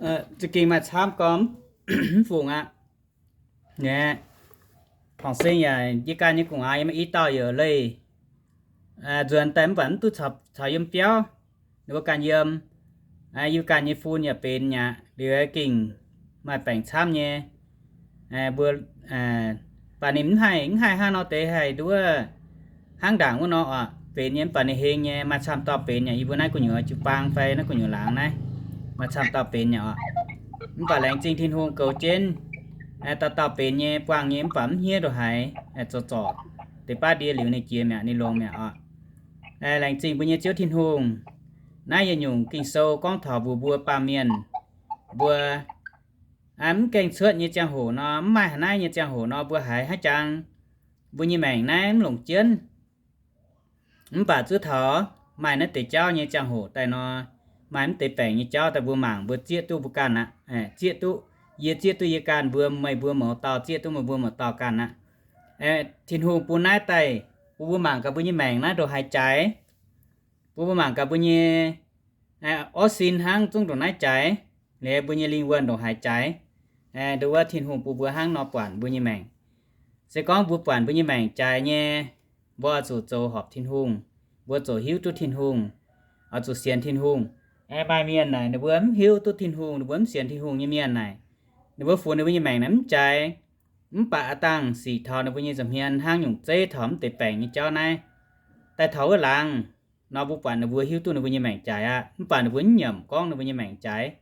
Za'gengh maaih camv gormx mv fungc aqv. Naaiv, Tongc Seng yaac yie ganh nyei gu'nguaaz yiem i dauh yaac leih nzuonx daaih mv baac mv duqv caux yiem biauv. Ninh mbuo ganh yiem, yie ganh nyei fun yaac benx mi'aqv. Liuz gengh maaih baengc camv nyei. Mbuo, baac ninh mv haih, mv haih hnangv nor deix haih nduov hnangv ndaangc wuov nor oc. Benx nyei mv baac ninh heng nyei, maaih camv dauh benx yaac yie mbuo naaiv gu'nyuoz jiu-baang fai naaiv gu'nyuoz laangz naaiv, maaih camv dauh benx yaac oc. Mv baac laengz zingh Tin-Hungh goux jienv, dauh dauh benx nyei, buangh nyei mv baac mv hniev ndongc haaix, zorc zorc deix baav ndie liuz ninh jiex mi'aqv, ninh longx mi'aqv oc. Laengz zingh mbuo nyei Ziouv Tin-Hungh. Naaiv yietc nyungc Ging-Sou gorngv taux mbuox mbuo baamh mienh, mbuo mv gaengh cuotv nyei ziangh hoc nor, mv maaih haaix naaiv nyei ziangh hoc nor, mbuo haiz haaix jangx mbuo nyei maengc naaiv mv longc jienv. Mv baac zuov taux maaih naaiv deix jauv nyei ziangh hoc daaih nor, maaih mv deix baengc nyei jauv daaih mbuo mangc mbuo zieqv duqv mbuo ganh aqv. Zieqv duqv, yie zieqv duqv yie ganh, mbuo, meih mbuo mouz dauh zieqv duqv meih mbuo mouz dauh ganh aqv. Tin-Hungh bun naaiv daaih bun mbuo mangc gaax mbuo nyei maengc naaiv ndongc haaix jaaix, bun mbuo mangc gaax mbuo nyei orv sin hnangv zungv ndongc naaiv jaaix, liuz mbuo nyei lingh wuonh ndongc haaix jaaix. Nduov wuov Tin-Hungh bun mbuo hnangv nor buatc mbuo nyei maengc. Se gorngv mbuo buatc mbuo nyei maengc jaaix nyei, mbuo oix zuqc zoux horpc Tin-Hungh, mbuo zuqc hiuv duqv Tin-Hungh, oix zuqc sienx Tin-Hungh. Maaih mienh naaic ninh mbuo mv hiuv duqv Tin-Hungh, ninh mbuo mv sienx Tin-Hungh nyei mienh naaic, ninh mbuo funx ninh mbuo nyei maengc naaic mv jaaix. Mv baac aav dangh sic taux ninh mbuo nyei nza'hmien hnangv nyungc zeiv taux mv deix baengc nyei jauv naaiv, daaih taux wuov laangz nor mbuo buatc ninh mbuo hiuv duqv ninh mbuo nyei maengc jaaix aqv, mv baac ninh mbuo mv nyiemc gorngv ninh mbuo nyei maengc jaaix.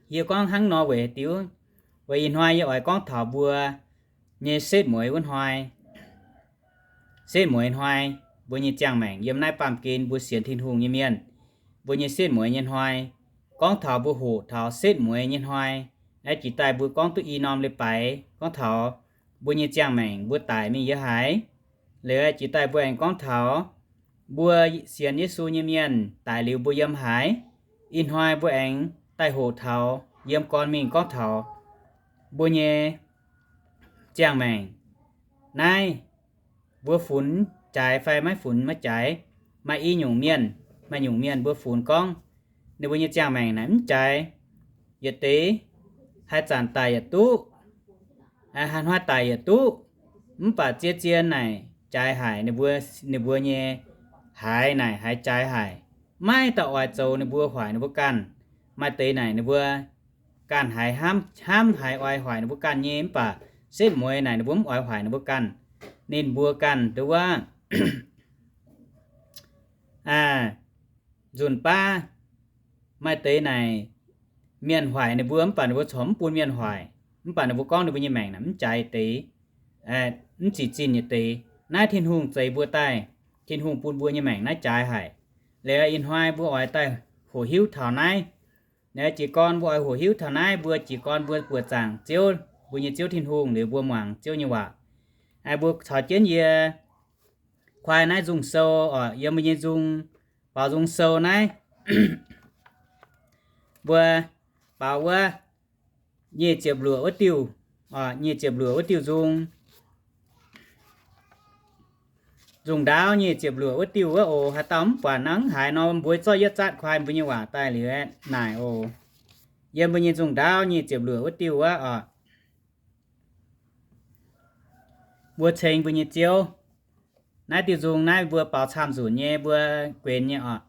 Yie gorngv hnangv nor weic haaix diuc? Weic ih hnoi yie oix gorngv taux mbuo nyei setv mueiz wuov hnoi. Setv mueiz hnoi, mbuo nyei ziangh maengc yiem naaiv baamh gen mbuo sienx Tin-Hungh nyei mienh, mbuo nyei setv mueiz nyei hnoi, gorngv taux mbuo hoqc taux setv mueiz nyei hnoi, aeqv, jiex daaih mbuo gorngv duqv i norm leiz-baaix gorngv taux mbuo nyei ziangh maengc mbuo daic mingh yiem haaix. Liuz aeqv, jiex daaih mbuo aengx gorngv taux mbuo sienx Yesu nyei mienh daic liuz mbuo yiem haaix. Ih hnoi mbuo aengx daaih hoqc taux yiem gorn mingh gorngv taux mbuo nyei ziangh maengc naaiv, mbuo funx jaaix fai maiv funx maiv jaaix. Maaih i nyungc mienh, maaih nyungc mienh mbuo funx gorngv ninh mbuo nyei ziangh maengc naaic mv jaaix, yietc deix haaix zanc daic yietc duqv, haaix hnoi daic yietc duqv, mv baac zien-zien naaic jaaix haic ninh mbuo, ninh mbuo nyei haaix naaic haiz jaaix haic. Maiv dauh oix zoux ninh mbuo hoic ninh mbuo ganh. Maaih deix naaic ninh mbuo ganh haiz hnamv, hnamv haiz oix hoic ninh mbuo ganh nyei, mv baac setv mueiz naaic ninh mbuo mv oix hoic ninh mbuo ganh. Ninh mbuo ganh nduov wuov nzunc baav, maaih deix naaic mienh hoic ninh mbuo mv baac ninh mbuo corc mv bun mienh hoic, mv baac ninh mbuo gorngv ninh mbuo nyei maengc naaic mv jaaix deix, mv zic zinh nyei deix. Naaiv Tin-Hungh zeix mbuo daaih, Tin-Hungh bun mbuo nyei maengc naaiv jaaix haic. Liuz ih hnoi mbuo oix daaih hoqc hiuv taux naaiv. Naaiv jiez gorn mbuo oix hoqc hiuv taux naaiv, mbuo jiez gorn mbuo buoqc zaangc Ziouv, mbuo nyei Ziouv Tin-Hungh liuz mbuo muangx Ziouv nyei waac. Mbuo caux jienv yie kuaai naaiv nzung sou oc, yiem mbuo nyei nzung, baaux nzung sou naaiv, mbuo baaux wuov nyic ziepc luoqc wuov diuh, nyic ziepc luoqc wuov diuh nzung. Nzung ndaauv nyic ziepc luoqc wuov diuh wuov oc. Haaix dauh mv buatc nor mv haiz nor mbuo zorqv yietv zatv kuaai mbuo nyei waac daaih liuz naaic oc. Yiem mbuo nyei nzung ndaauv nyic ziepc luoqc wuov diuh wuov oc. Mbuo ceng mbuo nyei Ziouv. Naaiv diuh nzung naaiv mbuo baaux camv nzunc nyei, mbuo guenx nyei oc.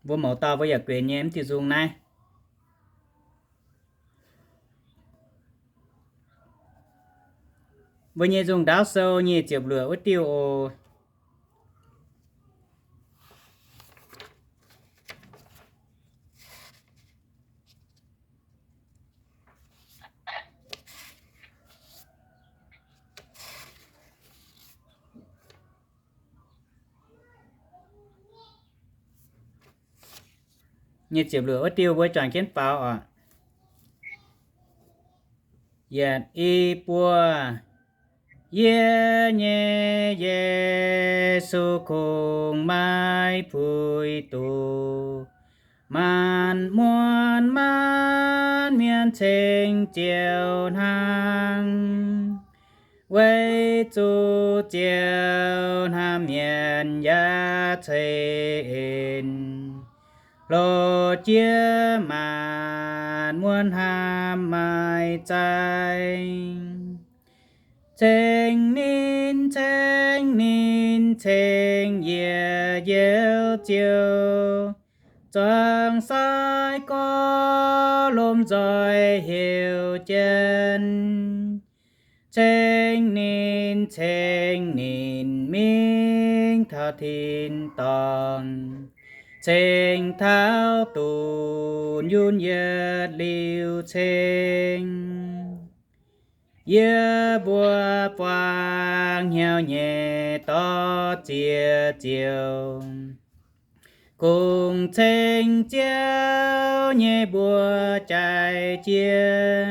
Mbuo mouz dauh mbuo yaac guenx nyei mv diuh nzung naaiv. Mbuo nyei nzung ndaauv sou nyic ziepc luoqc wuov diuh oc. Nyic ziepc luoqc wuov diuh mbuo juangc jienv baaux oc. Yietc, i, buo. Yie nyei Yesu kungx maiv puix duqv, maanc muotc maanc mienh ceng Ziouv hnangv. Weic zuqc Ziouv hnamv mienh yaac ceix en, hlo jiex maanc muotv hnamv maaih zaih. Ceng ninh, ceng ninh, ceng yie Njoux Ziouv, zuangx sai gorx lomh nzoih heuc jienv. Ceng ninh, ceng ninh mingh taux tin-dorngh, ceng taux dunx yunh yietc liuz ceng. Yie mbuo buangh hnyouv nyei dorh ziex ziouc, kungx ceng Ziouv nyei mbuox jaaix jiex,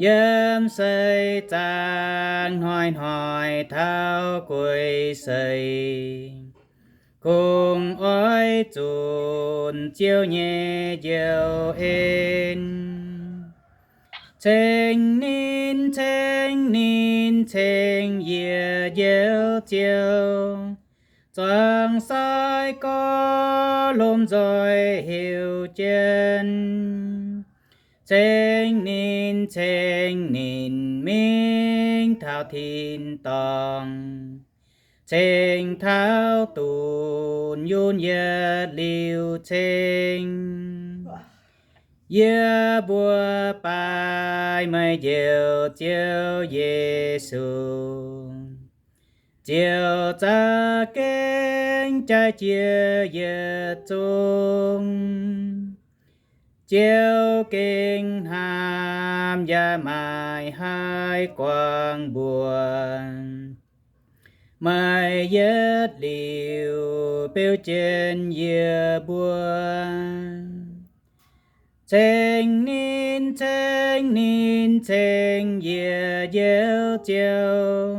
yiem seix zaangc hnoi-hnoi taux guei seix, kungx oix zunc Ziouv nyei njoux en. Ceng ninh, ceng ninh, ceng yie Njoux Ziouv, zuangx sai gorx lomh nzoih heuc jienv. Ceng ninh, ceng ninh mingh taux tin-dorngh, ceng taux dunx yunh yietc liuz ceng. Yie mbuo baaix meih Njoux Ziouv Yesu, ziouc za'gengh jaiv jiex yietc zungv. Ziouv gengh hnamv yaac maaih haiz guangc mbuox meih yietc liuz beu jienv yie mbuo. Ceng ninh, ceng ninh, ceng yie Njoux Ziouv,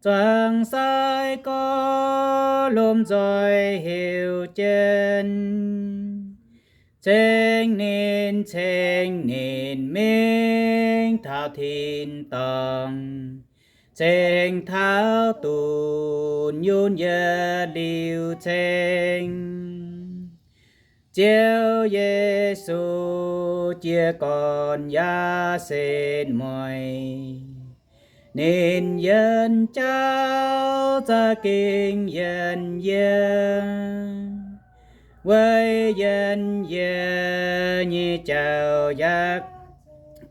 zuangx sai gorx lomh nzoih heuc jienv. Ceng ninh, ceng ninh mingh taux tin-dorngh, ceng taux dunx yunh yietc liuz ceng. Ziouv Yesu jiez gorn yaac setv mueiz, ninh yienx jauv za'gengh yienx yie. Weic yienx yie nyei jauv yaac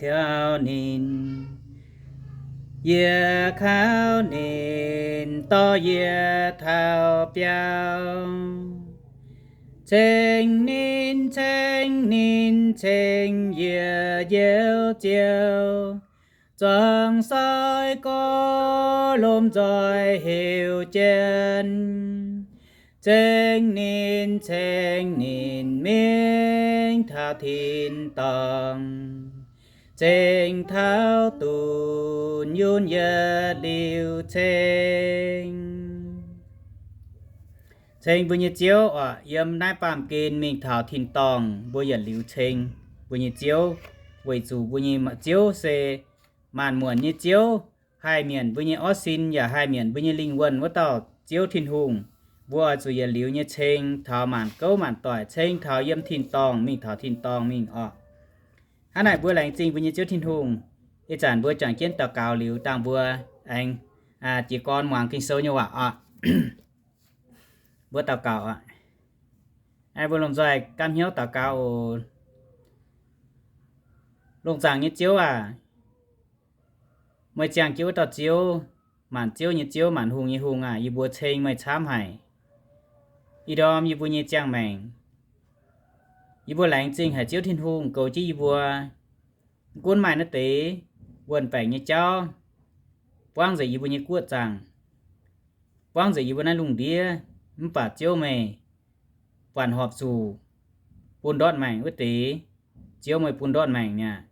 kaux ninh, yie kaux ninh dorh yie taux biauv. Ceng ninh, ceng ninh, ceng yie Njoux Ziouv, zuangx sai gorx lomh nzoih heuc jienv. Ceng ninh, ceng ninh mingh taux tin-dorngh, ceng taux dunx yunh yietc liuz ceng. Ceng mbuo nyei Ziouv oc, yiem naaiv baamh gen mingh taux tin-dorngh mbuo yietc liuz ceng mbuo nyei Ziouv, weic zuqc mbuo nyei Ziouv se maanc muonc nyei Ziouv, haih mietc mbuo nyei orv sin yaac haih mietc mbuo nyei lingh wuonh wuov dauh Ziouv Tin-Hungh. Mbuo oix zuqc yietc liuz nyei ceng taux maanc gouv maanc doic, ceng taux yiem tin-dorngh mingh taux tin-dorngh mingh oc. Hnangv naaic mbuo laengz zingh mbuo nyei Ziouv Tin-Hungh. Ih zanc mbuo juangc jienv daux gaux liuz dangh mbuo aengx jiez gorn muangx Ging-Sou nyei waac oc. Mbuo daux gaux oc. Mbuo lomh nzoih gapv hnyouv daux gaux oc. Lungh zaangc nyei Ziouv aac, meih ziangh jienv wuov dauh Ziouv, maanc ziouv nyei Ziouv, maanc hungh nyei Hungh aac, yie mbuo ceng meih camv haic. Ih ndorm yie mbuo nyei ziangh maengc, yie mbuo laengz zingh haic Ziouv Tin-Hungh goux jienv yie mbuo. Mv gunv maaih naaiv deix wuon-baengc nyei jauv buangv nzengc yie mbuo nyei guoqv zaangc, buangv nzengc yie mbuo naaiv lungh ndiev, mv baac Ziouv meih buatc horpc zuqc bun ndortv maengc wuov deix, Ziouv meih bun ndortv maengc mi'aqv.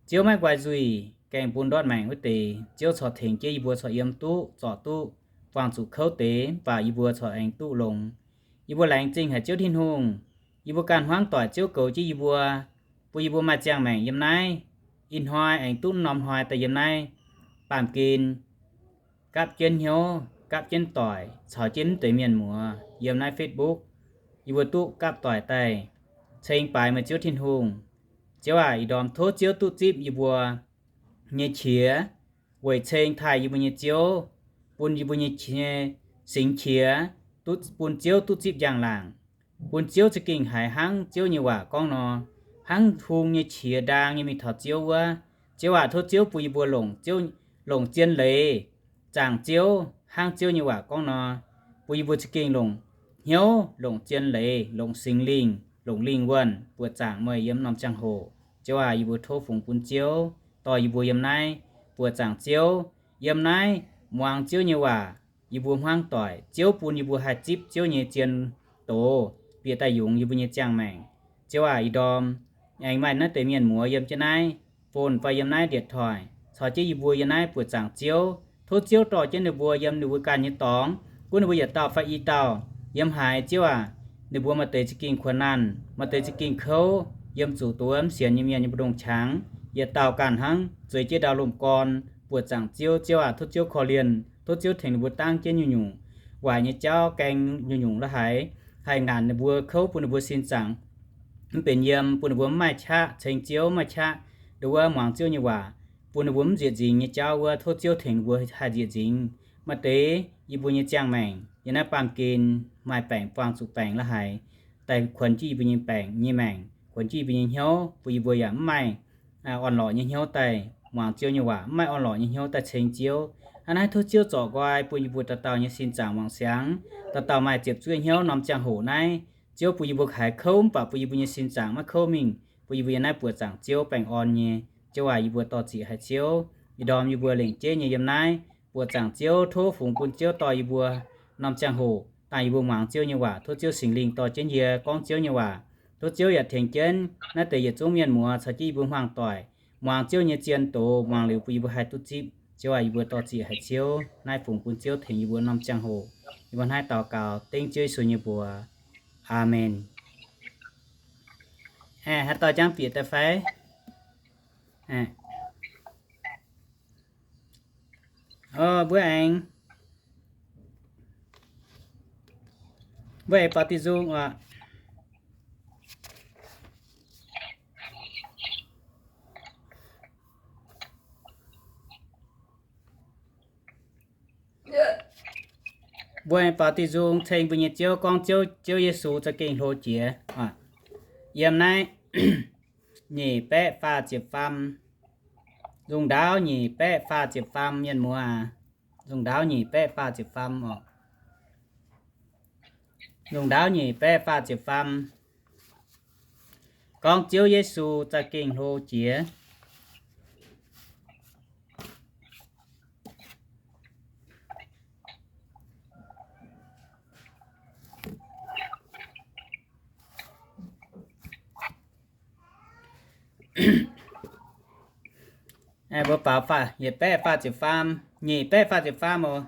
Ziouv maiv nqoi nzuih, gaengh bun ndortv maengc wuov deix, Ziouv corc tengx jienv yie mbuo corc yiem duqv, zorc duqv, buangh zuqc kouv deix, mv baac yie mbuo corc aengx duqv longx. Yie mbuo laengz zingh haic Ziouv Tin-Hungh. Yie mbuo ganh hmuangv doic Ziouv goux jienv yie mbuo, bun yie mbuo maaih ziangh maengc yiem naaiv. Ih hnoi aengx duqv norm hnoi daaih yiem naaiv. baamh gen gapv jienv hnyouv, gapv jienv doic caux jienv mv deix mienh muoz yiem naaiv Facebook, yie mbuo duqv gapv doic daaih ceng baaix meih Ziouv Tin-Hungh. Ziouv aac, ih ndorm tov Ziouv duqv zipv yie mbuo nyei qiex, weic ceng taaih yie mbuo nyei Ziouv, bun yie mbuo nyei qiex, singx qiex, duqv bun Ziouv duqv zipv njang-laangc, bun Ziouv za'gengh haiz hnangv Ziouv nyei waac gorngv nor, hnangv hung nyei qiex ndaang nyei mingh taux Ziouv wuov. Ziouv aac, tov Ziouv bun yie mbuo longc Ziouv, longc zien leiz zaangc Ziouv hnangv Ziouv nyei waac gorngv nor, bun yie mbuo za'gengh longc hnyouv, longc zien leiz, longc Singx Lingh, longc lingh wuonh buoqc zaangc meih yiem norm ziangh hoc. Ziouv aac, yie mbuo tov fungx bun Ziouv dorh yie mbuo yiem naaiv buoqc zaangc Ziouv, yiem naaiv muangx Ziouv nyei waac. Yie mbuo hmuangv doic, Ziouv bun yie mbuo haih zipv Ziouv nyei zien doz bieqc daaih yungz yie mbuo nyei ziangh maengc. Ziouv aac, ih ndorm aengx maaih naaiv deix mienh muoz yiem jienv naaiv phone fai yiem naaiv điện thoại caux jienv yie mbuo yiem naaiv buoqc zaangc Ziouv. Tov Ziouv dorh jienv ninh mbuo yiem ninh mbuo ganh nyei dorngx, gunv ninh mbuo yietc dauh fai i dauh yiem haaix, Ziouv aac, ninh mbuo maaih deix za'gengh kuonx naanh, maaih deix za'gengh kouv, yiem zuqc duqv mv sienx nyei mienh nyei mbu'ndongx qangx, yietc dauh ganh hnangv zueiz jienv ndau lomh gorn buoqc zaangc Ziouv. Ziouv aac, tov Ziouv korv-lienh, tov Ziouv tengx ninh mbuo dangv jienv nyungc-nyungc waaic nyei jauv, gaeng nyungc-nyungc la'haiz, haih ngaanc ninh mbuo, kouv bun ninh mbuo sin zaangc mv benx yiem, bun ninh mbuo mv maaih qaqv ceng Ziouv, mv maaih qaqv nduov wuov muangx Ziouv nyei waac, bun ninh mbuo mv nzieqc nzingx nyei jauv wuov, tov Ziouv tengx ninh mbuo haih nzieqc nzingx. Maaih deix yie mbuo nyei ziangh maengc yiem naaiv baamh gen maaih baengc buangh zuqc baengc la'haiz, daaih kuonx jienv yie mbuo nyei baengc nyei maengc, kuonx jienv yie mbuo nyei hnyouv, bun yie mbuo yaac mv maaih orn-lorqc nyei hnyouv daaih muangx Ziouv nyei waac, mv maaih orn-lorqc nyei hnyouv daaih ceng Ziouv. Hnangv naaiv tov Ziouv zorc nqoi bun yie mbuo dauh dauh nyei sin zaangc wangc siangx, dauh dauh maaih ziepc zuoqv hnyouv norm ziangh hoc naaiv. Ziouv bun yie mbuo haiz kouv mv baac bun yie mbuo nyei sin zaangc maiv kouv mingh, bun yie mbuo yiem naaiv buoqc zaangc Ziouv baengh orn nyei. Ziouv aac, yie mbuo dor-ziec haiz Ziouv. Ih ndorm yie mbuo lengc jeiv nyei yiem naaiv buoqc zaangc Ziouv, tov fungx bun Ziouv dorh yie mbuo norm ziangh hoc daaih yie mbuo muangx Ziouv nyei waac. Tov Ziouv Singx Lingh dorh jienv yie gorngv Ziouv nyei waac. Tov Ziouv yaac tengx jienv naaiv deix yietc zungv mienh muoz caux jienv yie mbuo hmuangv doic muangx Ziouv nyei zien doz, muangx liuz bun yie mbuo haih duqv zipv. Ziouv aac, yie mbuo dor-ziec haiz Ziouv. Naaiv fungx bun Ziouv tengx yie mbuo norm ziangh hoc. Yie mbuo naaiv daux gaux dengv Ziouv Yesu nyei mbuox. Aamen. Aeqv, haaix dauh jangv bieqc daaih fai? Aeqv, o, mbuo aengx, mbuo aengx baaux diuh nzung oc. Mbuo aengx baaux diuh nzung ceng mbuo nyei Ziouv, gorngv Ziouv, Ziouv Yesu za'gengh hlo jiex. Yiem naaiv nyic baeqv faah ziepc faam, nzung ndaauv nyic baeqv faah ziepc faam, mienh muoz aac. Nzung ndaauv nyic baeqv faah ziepc faam oc. Nzung ndaauv nyic baeqv faah ziepc faam, gorngv Ziouv Yesu za'gengh hlo jiex. Mbuo baaux faah, yietc baeqv faah ziepc faam, nyic baeqv faah ziepc faam oc.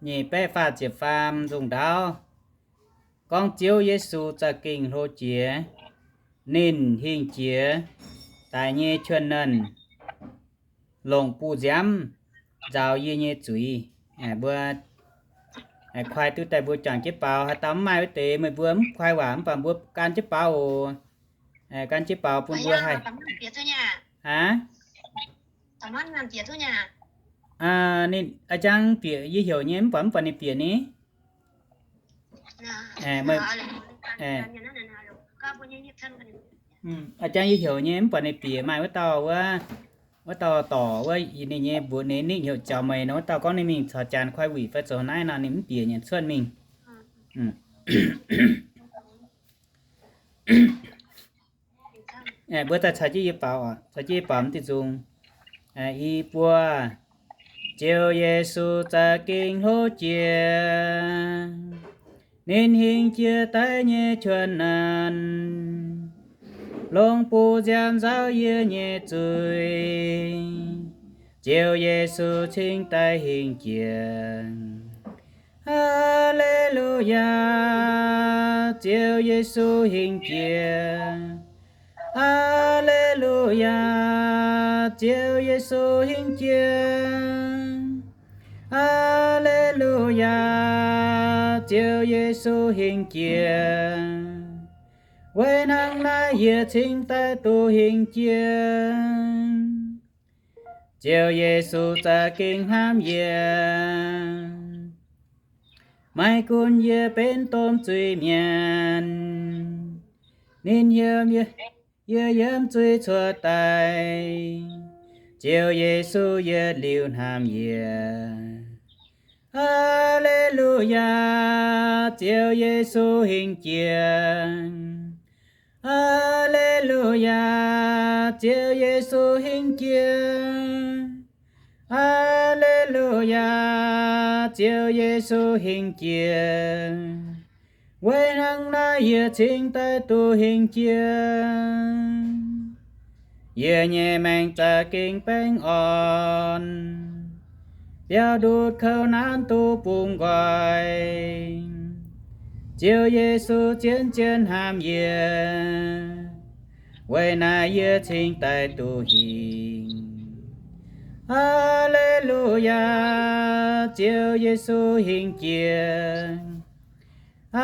Nyic baeqv faah ziepc faam nzung ndaauv gorngv Ziouv Yesu za'gengh hlo jiex. Ninh hingh jiex daaix nyei qiunh nanv, longc buh nziaamv nzaaux yie nyei zuiz. Mbuo kuaai duqv daaih mbuo juangc jienv baaux. Haaix dauh mv maaih wuov deix meih mbuo mv kuaai waac mv baac mbuo gan jienv baaux oc. Gan jienv baaux bun mbuo haih. Aav, ninh a'jang bieqc yie heuc nyei mv baac mv baac ninh bieqc ni. A'jang yie heuc nyei mv baac ninh bieqc. Maaih wuov dauh wuov, wuov dauh dorc wuov, ninh nyei mbuox ninh ninh heuc Jaux Meih nor, wuov dauh gorngv ninh mingh caux janx kuaai wuic fai zoux naaiv nor ninh mv bieqc nyanc cuotv mingh. Mbuo daaih caux jienv yie baaux, caux jienv yie baaux mv diuh nzung. I buo. Ziouv Yesu za'gengh hlo jiex. Ninh hingh jiex daaih nyei qiunh nanv, longc buh nziaamv nzaaux yie nyei zuiz. Ziouv Yesu cingx daaih hingh jiex. Aa^le^lu^yaa, Ziouv Yesu hingh jiex. Aa^le^lu^yaa, Ziouv Yesu hingh jiex. Yesu hingh jiex. Weic hnangv naaiv yie cingx daaih duqv hingh jiex. Ziouv Yesu za'gengh hnamv yie, maiv gunv yie benx domh zuiz-mienh, ninh yiem, yie yiem zuiz cuotv daaih. Ziouv Yesu yietc liuz hnamv yie. Aa^le^lu^yaa, Ziouv Yesu hingh jiex. Aa^le^lu^yaa, Ziouv Yesu hingh jiex. Aa^le^lu^yaa, Ziouv Yesu hingh jiex. Weic hnangv naaiv yie cingx daaih duqv hingh jiex. Yie nyei maengc za'gengh baengh orn, biaux ndutc kouv naanv duqv bungx nqoi. Ziouv Yesu zien-zien hnamv yie, weic naaiv yie cingx daaih duqv hingh. Aa^le^lu^yaa, Ziouv Yesu hingh jiex.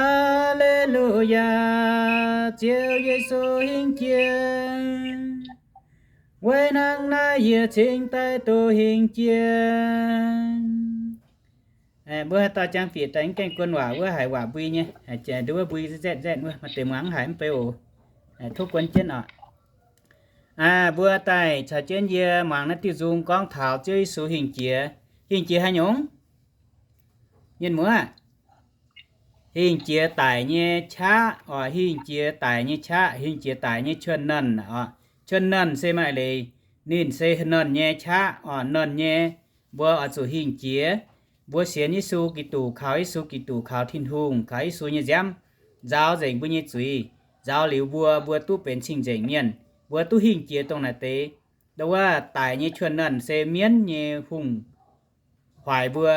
Aa^le^lu^yaa, Ziouv Yesu hingh jiex. Weic hnangv naaiv yie cingx daaih duqv hingh jiex. Mbuo haaix dauh jangx bieqc daaih mv gaengh guon waac wuov haiz waac mbui nyei, nduov mbui nzetv nzetv wuov, maaih deix muangx haiz mv bei oc. Tov guon jienv oc. Mbuo daaih caux jienv yie muangx naaiv diuh nzung gorngv taux Ziouv Yesu hingh jiex. Hingh jiex haaix nyungc? Mienh muoz, hingh jiex daic nyei qaqv oc. Hingh jiex daic nyei qaqv, hingh jiex daic nyei quan nanc oc. Quan nanc se maaih leiz, ninh se nanc nyei qaqv oc, nanc nyei. Mbuo oix zuqc hingh jiex. Mbuo sienx Yesu Giduc, kaux Yesu Giduc, kaux Tin-Hungh, kaux Yesu nyei nziaamv, nzaaux nzengc mbuo nyei zuiz. Nzaaux liuz mbuo, mbuo duqv benx cing-nzengc mienh. Mbuo duqv hingh jiex dongh naaic deix. Ndau wuov daic nyei quan nanc se mienv nyei hungh hoic mbuo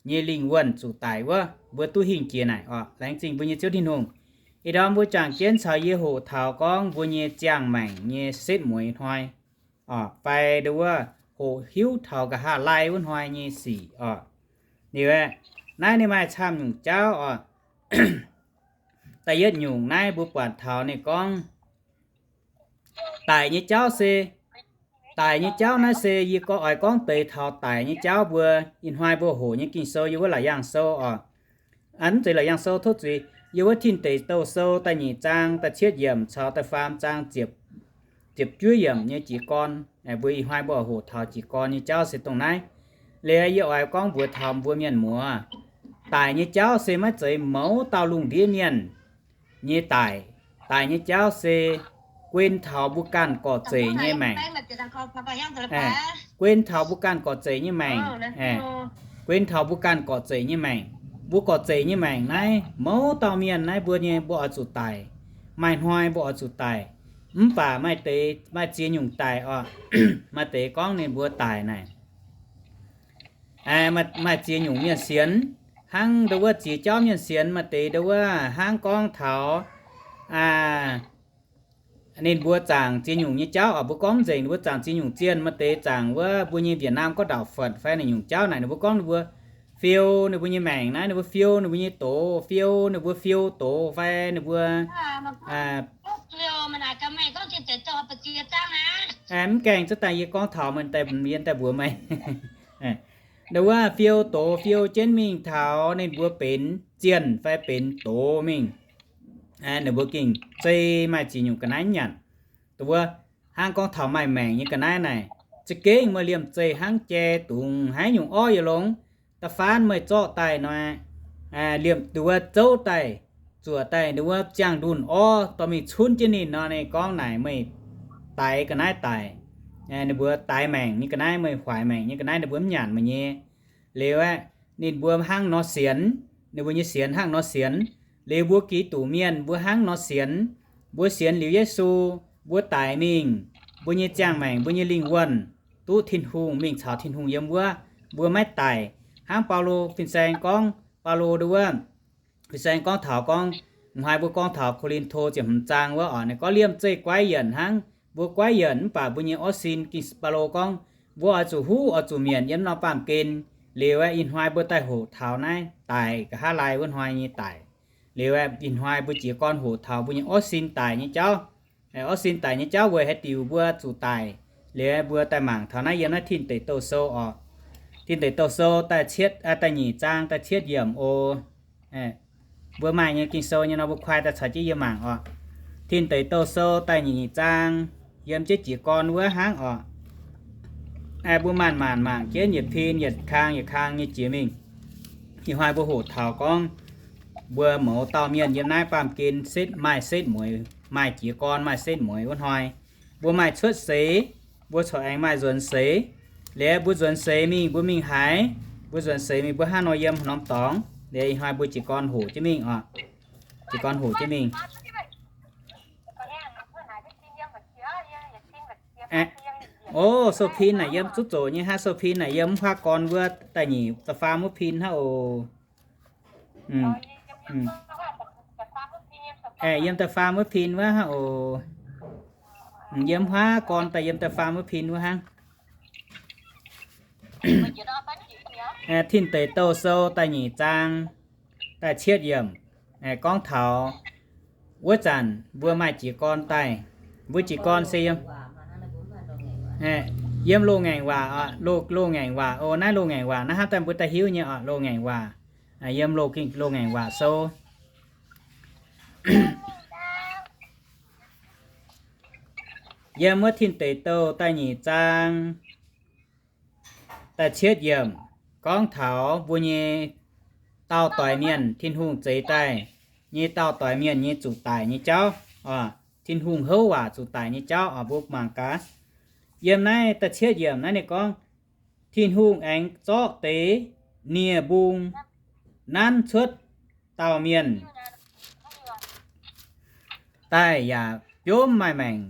nyei lingh wuonh zuqc daic wuov, mbuo duqv hingh jiex naaic oc. Laengz zingh mbuo nyei Ziouv Tin-Hungh. Ih ndorm mbuo jangx jienv caux yie hoqc taux gorngv mbuo nyei ziangh maengc nyei setv mueiz hnoi oc, fai ndau wuov hoqc hiuv taux nqa'haav laai wuov hnoi nyei sic oc. Liuz aeqv, naaiv ninh maaih camv nyungc jauv oc. Da'yietv nyungc naaiv mbuo buatc taux ninh gorngv daic nyei jauv se, daic nyei jauv naaiv se yie gorngv, oix gorngv deix taux daic nyei jauv mbuo. Ih hnoi mbuo hoqc nyei Ging-Sou yiem wuov Laauc Yaangh Sou oc. Mv zeiz Laauc Yaangh Sou, tov zuiz, yiem wuov Tin Deic Douh Sou da'nyeic zaang da'cietv yiemc caux da'faam zaang ziepc juov yiemc nyei jiez gorn. Mbuo ih hnoi mbuo hoqc taux jiez gorn nyei jauv se dongh naaiv. Liuz yie oix gorngv mbuox taux mbuo mienh muoz, daic nyei jauv se maiv zeiz mouz dauh lungh ndiev mienh nyei daic. Daic nyei jauv se guen taux mbuo ganh gorqv-zeic nyei maengc. Guen taux mbuo ganh gorqv-zeic nyei maengc. Guen taux mbuo ganh gorqv-zeic nyei maengc. Mbuo gorqv-zeic nyei maengc naaiv, mouz dauh mienh naaiv mbuo nyei mbuo oix zuqc daic. Maaih hnoi mbuo oix zuqc daic. Mv baac maaih deix maaih ziex nyungc daic oc. Maaih deix gorngv ninh mbuo daic naaic, maaih ziex nyungc mienh sienx, hnangv ndau wuov ziex jauv mienh sienx. Maaih deix ndau wuov hnangv gorngv taux ninh mbuo zaangc ziex nyungc nyei jauv oc. Mbuo gorngv mv nzengc, ninh mbuo zaangc ziex nyungc zienh. Maaih deix zaangc wuov mbuo nyei Việt Nam gorngv đảo Phật fai ninh nyungc jauv naaic, ninh mbuo gorngv ninh mbuo fiou ninh mbuo nyei maengc naaiv, ninh mbuo fiou ninh mbuo nyei doz, fiou ninh mbuo fiou doz fai ninh mbuo mv gaengh zuqc daaih yie gorngv taux meih, yie daaih mbuox meih. Ndau wuov fiou doz fiou jienv mingh taux ninh mbuo benx zienh fai benx doz mingh, ninh mbuo gengh zei maaih ziex nyungc ga'naaiv nyanc. Ndau wuov hnangv gorngv taux maaih maengc nyei ga'naaiv naaic, za'gengh meih liemh zeih hnangv jai dungz haaix nyungc orv yaac longx. Da'faanh meih zorqv daaih nor, liemh ndau wuov zouv daaih, zuoqc daaih ndau wuov ziangh ndunh orv dorh mingh cunv jienv ninh nor, ninh gorngv naaic meih daix ga'naaiv daic. Ninh mbuo daix maengc nyei ga'naaiv, meih huaix maengc nyei ga'naaiv, ninh mbuo mv nyanc meih nyei. Liuz aeqv, ninh mbuo hnangv nor sienx, ninh mbuo nyei sienx hnangv nor sienx. Liuz mbuo Giduc mienh mbuo hnangv nor sienx. Mbuo sienx liuz Yesu, mbuo daic mingh, mbuo nyei ziangh maengc, mbuo nyei lingh wuonh duqv Tin-Hungh mingh caux Tin-Hungh yiem wuov, mbuo maiv daic. Hnangv Baulo fin-saeng gorngv, Baulo ndau wuov fin-saeng gorngv taux gorngv, hnoi mbuo gorngv taux Ko^lin^to ziepc hmz zaang wuov oc, ninh gorngv liemh zeih guaiv yienc hnangv. Mbuo guaiv yienc mv baac mbuo nyei orv sin, Ging, Baulo gorngv, mbuo oix zuqc huv oix zuqc mietc yiem norm baamh gen. Liuz aeqv, ih hnoi mbuo daaih hoqc taux naaiv daic nqa'haav laai wuov hnoi nyei daic. Liuz aeqv, ih hnoi mbuo jiez gorn hoqc taux mbuo nyei orv sin daic nyei jauv. Orv sin daic nyei jauv weic haaix diuc mbuo zuqc daic? Liuz mbuo daaih mangc taux naaiv yiem naaiv Tin Deic Douh Sou oc. Tin Deic Douh Sou da'cietv, da'nyeic zaang da'cietv yiemc oc. Mbuo maaih nyei Ging-Sou nyei nor, mbuo kuaai daaih caux jienv yie mangc oc. Tin Deic Douh Sou da'nyeic zaang, yiem jienv jiez gorn wuov hnangv oc. Mbuo maanc-maanc mangc jienv yietc pin yietc kang yietc kang nyei jiex mingh. Ih hnoi mbuo hoqc taux gorngv mbuo mouz dauh mienh yiem naaiv baamh gen setv, maaih setv mueiz, maaih jiez gorn, maaih setv mueiz wuov hnoi, mbuo maaih cuotv seix, mbuo corc aengx maaih nzuonx seix. Liuz mbuo nzuonx seix mingh mbuo mingh haaix? Mbuo nzuonx seix mingh mbuo hnangv nor yiem norm dorngx. Liuz ih hnoi mbuo jiez gorn hoqc jienv mingh oc. Jiez gorn hoqc jienv mingh. O, sou pin naaic yiem zuqc zoqc nyei hnangv. Sou pin naaic yiem mv huaav gorn wuov da'nyeic da'faam wuov pin hnangv oc. Yiem da'faam wuov pin wuov hnangv oc. Yiem huaav gorn daaih yiem da'faam wuov pin wuov hnangv. Tin Deic Douh Sou da'nyeic zaang da'cietv yiemc gorngv taux wuov zanc mbuo maaih jiez gorn daaih. Mbuo jiez gorn se yiem, yiem loz-ngaengc waac, loz-ngaengc waac oc. Naaiv loz-ngaengc waac naaiv hnangv daaih mbuo daaih hiuv nyei oc, loz-ngaengc waac. Yiem loz-ngaengc waac sou, yiem wuov Tin Deic Douh da'nyeic zaang da'cietv yiemc gorngv taux mbuo nyei dauh doix mienh, Tin-Hungh zeix daaih nyei dauh doix mienh nyei zuqc daic nyei jauv oc. Tin-Hungh houv waac zuqc daic nyei jauv oc. Mbuo mangc gaax, yiem naaiv da'cietv yiemc naaiv ninh gorngv, Tin-Hungh aengx zorqv deix nie-mbung nanv cuotv dauh mienh daaih yaac biomv maaih maengc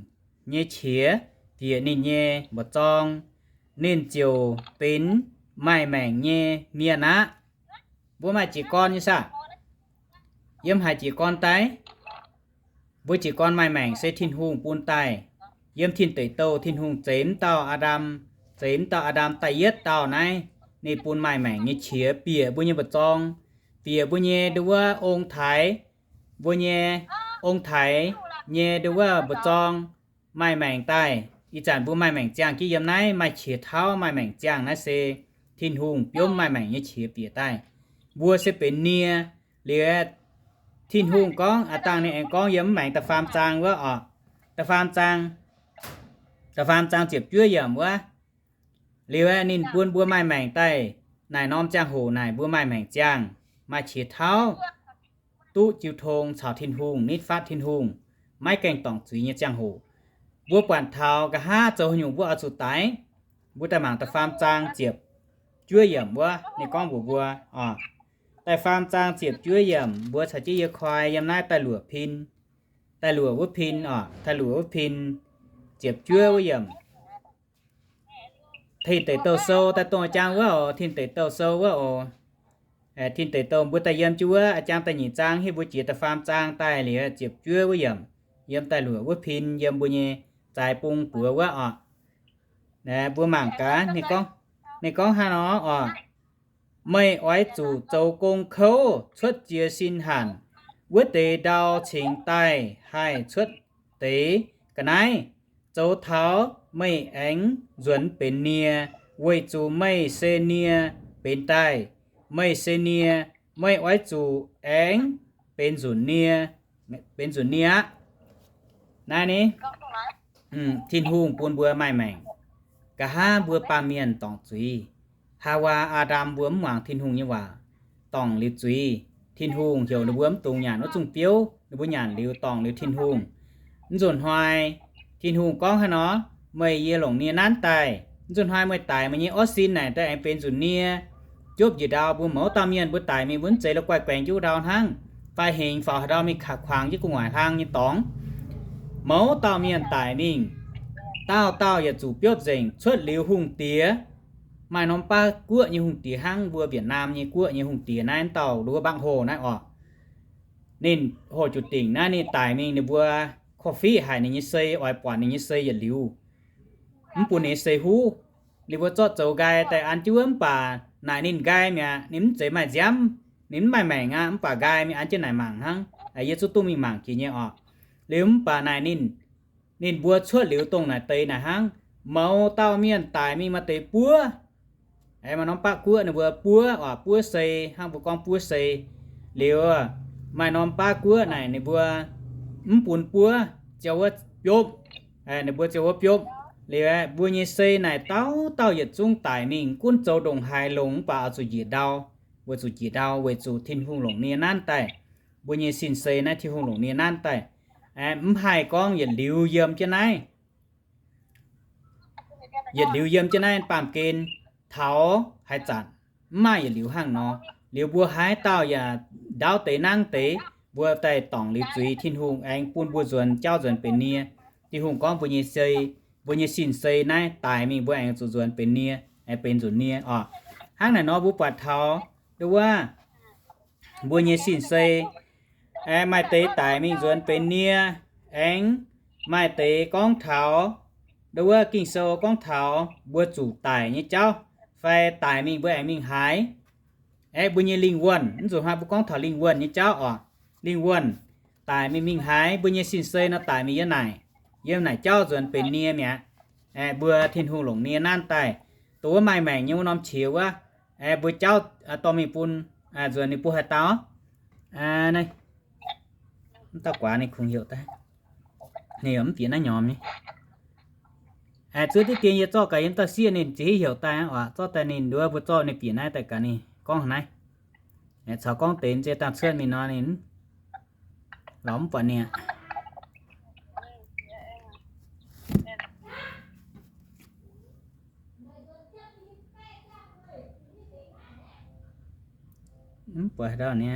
nyei qiex bieqc ninh nyei mba'zorng, ninh ziouc benx maaih maengc nyei mienh aqv. Mbuo maaih jiez gorn nyei saah? Yiem haaix jiez gorn daaih? Mbuo jiez gorn maaih maengc se Tin-Hungh bun daaih. Yiem Tin Deic Douh Tin-Hungh zeix mv dauh Aa^ndam, zeix mv dauh Aa^ndam da'yietv dauh naaiv, ninh bun maaih maengc nyei qiex bieqc mbuo nyei mba'zorng, bieqc mbuo nyei nduov ong-taaix, mbuo nyei ong-taaix nyei nduov mba'zorng maaih maengc daaih. Ih zanc mbuo maaih maengc ziangh jienv yiem naaiv, maaih qiex tauv maaih maengc ziangh naaiv se Tin-Hungh biomv maaih maengc nyei qiex bieqc daaih. Mbuo se benx nie. Liuz Tin-Hungh gorngv, aa, dangh ninh aengx gorngv yiem mv maengx da'faam zaang wuov oc. Da'faam zaang, da'faam zaang ziepc juov yiemc wuov. Liuz aeqv, ninh bun mbuo maaih maengc daaih naaic norm ziangh hoc naaic mbuo maaih maengc ziangh, maaih qiex tauv, duqv jiu tong caux Tin-Hungh, nitv fatv Tin-Hungh, maiv gaengh dorngc zuiz nyei ziangh hoc. Mbuo buatc taux nqa'haav zoux haaix nyungc mbuo oix zuqc daix. Mbuo daaih mangc da'faam zaang ziepc juov yiemc wuov, ninh gorngv mbuox mbuo oc. Da'faam zaang ziepc juov yiemc mbuo caux jienv yie koi yiem naaiv da'luoqc pin, da'luoqc wuov pin oc, da'luoqc wuov pin ziepc juov wuov yiemc. Tin Deic Douh Sou daaih dongh jang wuov oc, Tin Deic Douh Sou wuov oc. Tin Deic Douh mbuo daaih yiem jienv wuov, aa, jang da'nyeic zaang, hiuv mbuo jiex da'faam zaang daaih liuz ziepc juov wuov yiemc, yiem da'luoqc wuov pin, yiem mbuo nyei zaaix bung buoz wuov oc. Mbuo mangc gaax, ninh gorngv hnangv nor oc. Meih oix zuqc zoux gong kouv cuotv jiez sin hanc. Wuov deix ndau cingx daaih haih cuotv deix ga'naaiv. Zoux taux meih aengx nzuonx benx nie, weic zuqc meih se nie benx daaih. Meih se nie, meih oix zuqc aengx benx nzunc nie, benx nzunc nie aqv. Naaiv ni, Tin-Hungh bun mbuo maaih maengc. Nqa'haav mbuo baamh mienh dorngc zuiz. Haawaa, Aa^ndam mbuo mv muangx Tin-Hungh nyei waac, dorngc liuz zuiz. Tin-Hungh heuc ninh mbuo mv dungx nyanc wuov zungh biouv, ninh mbuo nyanc liuz dorngc liuz Tin-Hungh. Mv nzunc hnoi, Tin-Hungh gorngv haaix nor, meih yie longc nie nanv daaih. Mv nzunc hnoi meih daix meih nyei orv sin naaic daaih aengx benx nzunc nie, jopv njiec ndau. Mbuo mouz dauh mienh mbuo daix mingh mbuo mv zeiz la'guaih guaengx jienv wuov ndau hnangv, fai hengx faaux haaix ndau mingh kaqv kuangx jienv gu'nguaaic hlang nyei dorngx. Mouz dauh mienh daix mingh, dauh dauh yaac zuqc biopv nzengc. Cuotv liuz hungh diex, maaih norm baav guoqv nyei hungh diex hnangv mbuo Việt Nam nyei guoqv nyei hungh diex naaiv, dauh nduov Bác Hồ naaiv oc. Ninh hoqc juqc dingc naaiv ninh daix mingh, ninh mbuo korv-fiqv haic ninh nyei sei, oix buatc ninh nyei sei yietc liuz, mv bun ninh nyei sei huv. Ninh mbuo zorqv zoux nqaai daaih an jienv wuov, mv baac naaic ninh nqaai mi'aqv, ninh mv zeiz maaih nziaamv, ninh mv maaih maengc aqv, mv baac nqaai mingh an jienv naaic mangc hnangv. Yie zungv duqv mingh mangc jiex nyei oc. Liuz mv baac naaic ninh, ninh mbuo cuotv liuz dongh naaic deix naaic hnangv, mouz dauh mienh daic mingh maaih deix buov. Maaih norm baav guoqv ninh mbuo buov oc, buov sei, hnangv mbuo gorngv buov sei. Liuz maaih norm baav guoqv naaic ninh mbuo mv bun buov, ziouc wuov biopv. Ninh mbuo ziouc wuov biopv. Liuz aeqv, mbuo nyei sei naaic dauh dauh yietc zungv daic mingh, gunv zoux ndongc haaix longx mv baac oix zuqc njiec ndau, weic zuqc njiec ndau weic zuqc Tin-Hungh longc nie nanv daaih. Mbuo nyei sin-sei naaiv Tin-Hungh longc nie nanv daaih. Mv haih gorngv yietc liuz yiem jienv naaiv, yietc liuz yiem jienv naaiv baamh gen taux haaix zanc, mv maaih yietc liuz hnangv nor. Liuz mbuo haaix dauh yaac ndaauv deix nangv deix, mbuo daaih dorngc liuz zuiz, Tin-Hungh aengx bun mbuo nzuonx jauv nzuonx benx nie. Tin-Hungh gorngv mbuo nyei sei, mbuo nyei sin-sei naaiv daic mingh mbuo aengx zuqc nzuonx benx nie, aengx benx nzunc nie oc. Hnangv naaic nor mbuo buatc taux nduov wuov mbuo nyei sin-sei, aengx maaih deix daic mingh nzuonx benx nie, aengx maaih deix gorngv taux nduov wuov Ging-Sou gorngv taux mbuo zuqc daic nyei jauv, fai daic mingh mbuo aengx mingh haaix. Aeqv, mbuo nyei lingh wuonh, mv zuqc hnoi mbuo gorngv taux lingh wuonh nyei jauv oc. Lingh wuonh daic mingh mingh haaix, mbuo nyei sin-sei nor daic mingh yiem naaic, yiem naaic jauv nzuonx benx nie mi'aqv. Aeqv, mbuo Tin-Hungh longc nie nanv daaih, dongh wuov maaih maengc nyei wuov norm qiex wuov, aeqv, mbuo jauv dorh mingh bun, nzuonx ninh mbuo haaix dauh, mv dauh guaax ninh kungx heuc daaih, ninh yaac mv bieqc naaiv nyomc nyei. Zuov diqv dien yie zorqv gaax yiem dauh sieqv ninh ziouc hiuv heuc daaih oc. Zorqv daaih ninh nduov mbuo zorqv ninh bieqc naaiv daaih gaax ninh gorngv naaiv. Caux gorngv deix nziex dangh cuotv mingh nor ninh lorz mv buatc ninh aqv. Mv buatc haaix dauh ni.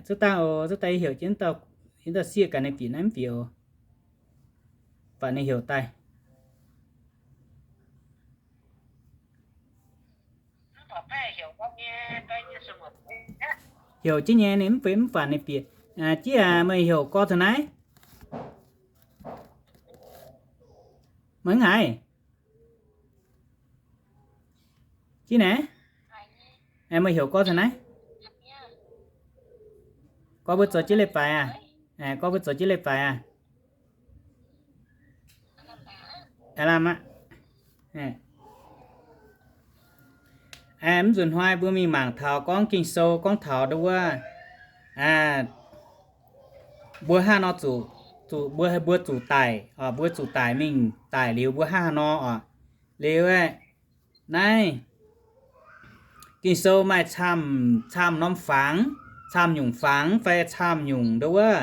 Zuov dangh oc, zuov dangh yie heuc jienv dauh sieqv gaax ninh bieqc naaiv mv bieqc oc. Buatc ninh heuc daaih. Heuc jienv nyei ninh mv bieqc, mv buatc ninh bieqc. Jiex aac, meih heuc gorx taux naaiv? Meih mv haiz? Jiex naaiv? Meih heuc gorx taux naaiv? Gorx mbuo zoux jienv leiz-baaix aac? Gorx mbuo zoux jienv leiz-baaix aac? Aav lamh aqv. Mv nzunc hnoi mbuo mingh mangc taux gorngv Ging-Sou gorngv taux nduov wuov, mbuo hnangv haaix nor zuqc, zuqc mbuo, mbuo zuqc daic, mbuo zuqc daic mingh daic liuz mbuo hnangv haaix nor oc. Liuz aeqv, naaiv Ging-Sou maaih camv, camv norm fangx, camv nyungc fangx fai camv nyungc nduov wuov,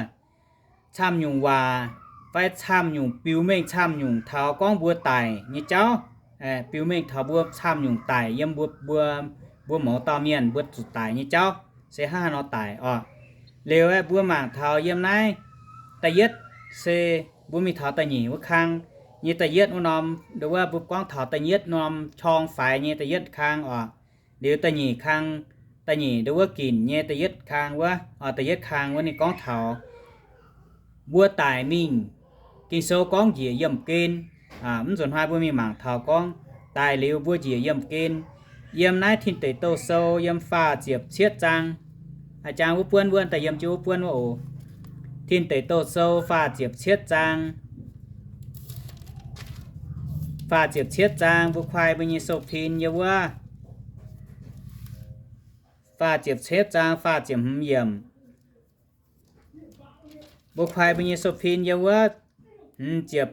camv nyungc waac fai camv nyungc biux mengh camv nyungc taux gorngv mbuo daic nyei jauv. Biux mengh taux mbuo camv nyungc daic yiem mbuo, mbuo, mbuo mouz dauh mienh mbuo zuqc daic nyei jauv se hnangv haaix nor daic oc. Liuz aeqv, mbuo mangc taux yiem naaiv da'yietv se mbuo mingh taux da'nyeic wuov kang nyei da'yietv wuov norm, nduov wuov mbuo gorngv taux da'yietv norm qorng faix nyei da'yietv kang oc. Liuz da'nyeic kang, da'nyeic nduov wuov ginc nyei da'yietv kang wuov, da'yietv kang wuov ninh gorngv taux mbuo daic mingh. Ging-Sou gorngv njiec yiemh gen. Mv nzunc hnoi mbuo mingh mangc taux gorngv daic liuz mbuo njiec yiemh gen. Yiem naaiv Tin Deic Douh Sou yiem faah ziepc cietv zaang, a'jang wuov buonv wuov daaih yiem jienv wuov buonv wuov oc. Tin Deic Douh Sou faah ziepc cietv zaang, faah ziepc cietv zaang mbuo kuaai mbuo nyei sou-pin yiem wuov, faah ziepc cietv zaang faah ziepc hmz yiemc. Mbuo kuaai mbuo nyei sou-pin yiem wuov, hmz ziepc,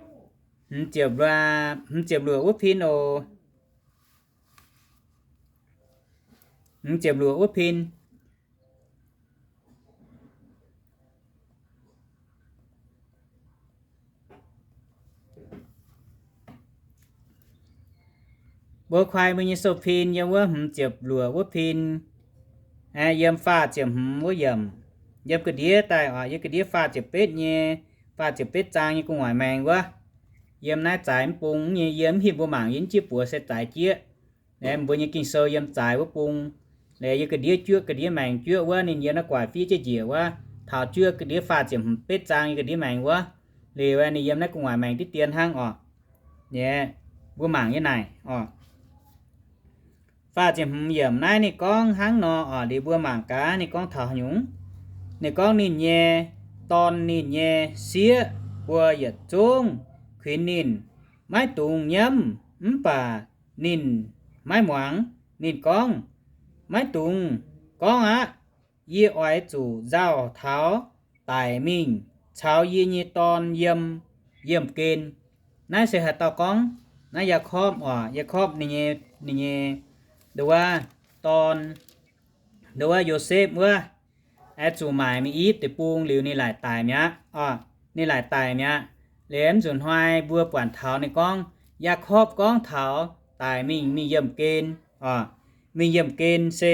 hmz ziepc, hmz ziepc luoqc wuov pin oc. Hmz ziepc luoqc wuov pin. Mbuo kuaai mbuo nyei sou-pin yiem wuov hmz ziepc luoqc wuov pin, yiem faah ziepc hmz wuov yiemc, yiem ga'ndiev daaih oc, yiem ga'ndiev faah ziepc betv nyei, faah ziepc betv zaang nyei gu'nguaaic maengx wuov. yiem naaiv zaaix mv bung nyei, yie mv hinh mbuo mangc yie mv jieqv buoz se zaaix jieqv. Mbuo nyei Ging-Sou yiem zaaix wuov bung, yie ga'ndiev juoqv, ga'ndiev maengx juoqv wuov, ninh yiem naaiv guaax fiev jienv njiec wuov, taux juoqv ga'ndiev faah ziepc hmz betv zaang nyei ga'ndiev maengx wuov. Liuz ninh yiem naaiv gu'nguaaic maengx diqv dien hnangv oc. Mbuo mangc nyei naaic oc. Faah ziepc hmz yiemc naaiv ninh gorngv hnangv nor oc. Liuz mbuo mangc gaax ninh gorngv taux haaix nyungc. Ninh gorngv ninh nyei dorn, ninh nyei sieqv mbuo yietc zungv kuinx ninh, maiv dungx nyiemv. Mv baac ninh maiv muangx. Ninh gorngv, maiv dungx gorngv aqv. Yie oix zuqc nzauh taux daic mingh caux yie nyei dorn yiem yiemh gen. Naaiv se haaix dauh gorngv? Naaiv Yaakopv oc. Yaakopv ninh nyei, ninh nyei, nduov, dorn, nduov, Yosepv wuov, oix zuqc maaic mingh I^yipv Deic-Bung liuz ninh laaic daic mi'aqv oc. Ninh laaic daic mi'aqv. Liuz mv nzunc hnoi mbuo buatc taux ninh gorngv, Yaakopv gorngv taux daic mingh, mingh yiemh gen oc. Mingh yiemh gen se,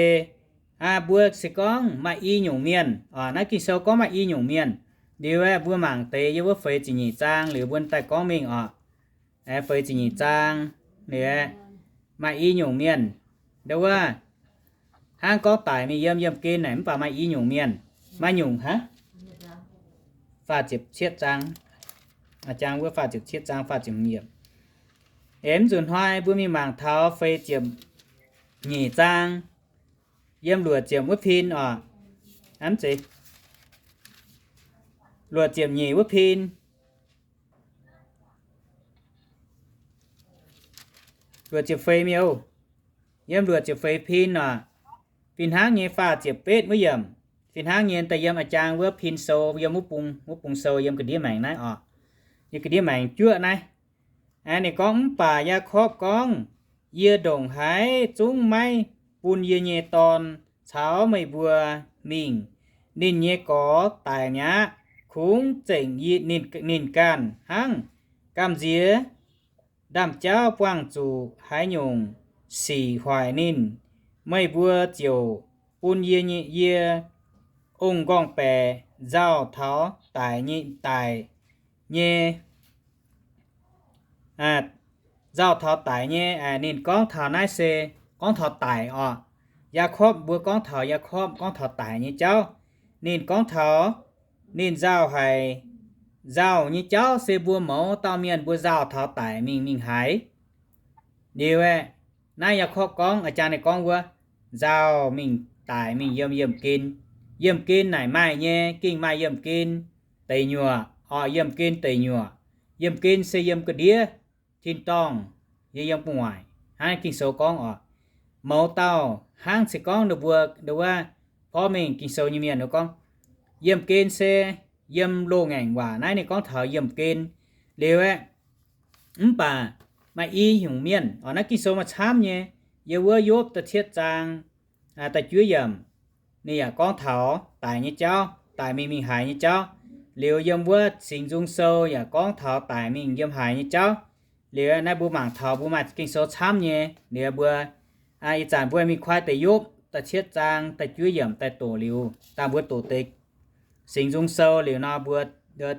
aa, mbuo se gorngv maaih i nyungc mienh oc. Naaiv Ging-Sou gorngv maaih i nyungc mienh. Liuz aeqv, mbuo mangc deix yiem wuov feix ziepc nyeic zaang liuz mbuo daaih gorngv mingh oc. Aeqv, feix ziepc nyeic zaang, liuz aeqv, maaih i nyungc mienh. Nduov, hnangv gorngv daic mingh yiem yiemh gen naaic mv baac maaih i nyungc mienh. Maaih nyungc, aa, faah ziepc cietv zaang, jang wuov faah ziepc cietv zaang, faah ziepc hmz yiemc. Aeqv, mv nzunc hnoi mbuo mingh mangc taux feix ziepc nyeic zaang, yiem luoqc ziepc wuov pin oc. Aa, mv zeiz, luoqc ziepc nyeic wuov pin, luoqc ziepc feix mi'aqv. Yiem luoqc ziepc feix pin oc. Fih hnangv nyei faah ziepc betv wuov yiemc. Fih hnangv nyei daaih yiem a'jang wuov pin sou, yiem wuov bung, wuov bung sou yiem ga'ndiev maengx naaiv oc. Yiem ga'ndiev maengx juoqv naaiv. Ninh gorngv, mv baac Yaakopv gorngv, yie ndongc haaix zungv maiv bun yie nyei dorn caux meih mbuo mingh. Ninh nyei gorx daic mi'aqv. Kungx zengc ninh ganh hnangv. Gamh nziex ndaamv-jauv buangh zuqc haaix nyungc sic hoic ninh, meih mbuo ziouc bun yie nyei, yie ong-nqorngv-baeqc nzauh taux daic nyei, daic nyei, nzauh taux daic nyei. Ninh gorngv taux naaiv se gorngv taux daic oc. Yaakopv, mbuo gorngv taux Yaakopv gorngv taux daic nyei jauv. Ninh gorngv taux ninh nzauh haic. Nzauh nyei jauv se mbuo mouz dauh mienh mbuo nzauh taux daic mingh, mingh haaix. Liuz aeqv, naaiv Yaakopv gorngv, a'jang ninh gorngv wuov, nzauh mingh daic mingh yiem yiemh gen. Yiemh gen naaic maaih nyei, gengh maaih yiemh gen deic nyuoqc oc. Yiemh gen deic nyuoqc, yiemh gen se yiem ga'ndiev tin-dorngh, yiem, yiem gu'nguaaic hnangv Ging-Sou gorngv oc. Mouz dauh hnangv se gorngv ninh mbuo, wuov, porv mengh Ging-Sou nyei mienh gorngv, yiemh gen se yiem loz-ngaengc waac naaiv ninh gorngv taux yiemh gen. Liuz aeqv, mv baac maaih i nyungc mienh oc. Naaiv Ging-Sou maaih camv nyei. Yiem wuov Yopv da'cietv zaang da'juov yiemc, ninh yaac gorngv taux daic nyei jauv, daic mingh, mingh haaix nyei jauv. Liuz yiem wuov Singx Nzung Sou yaac gorngv taux daic mingh yiem haaix nyei jauv. Liuz naaiv mbuo mangc taux mbuo maaih Ging-Sou camv nyei. Liuz mbuo, ih zanc mbuo mingh kuaai deix Yopv da'cietv zaang da'juov yiemc daaih doqc liuz, dangh mbuo doqc deix Singx Nzung Sou liuz nor mbuo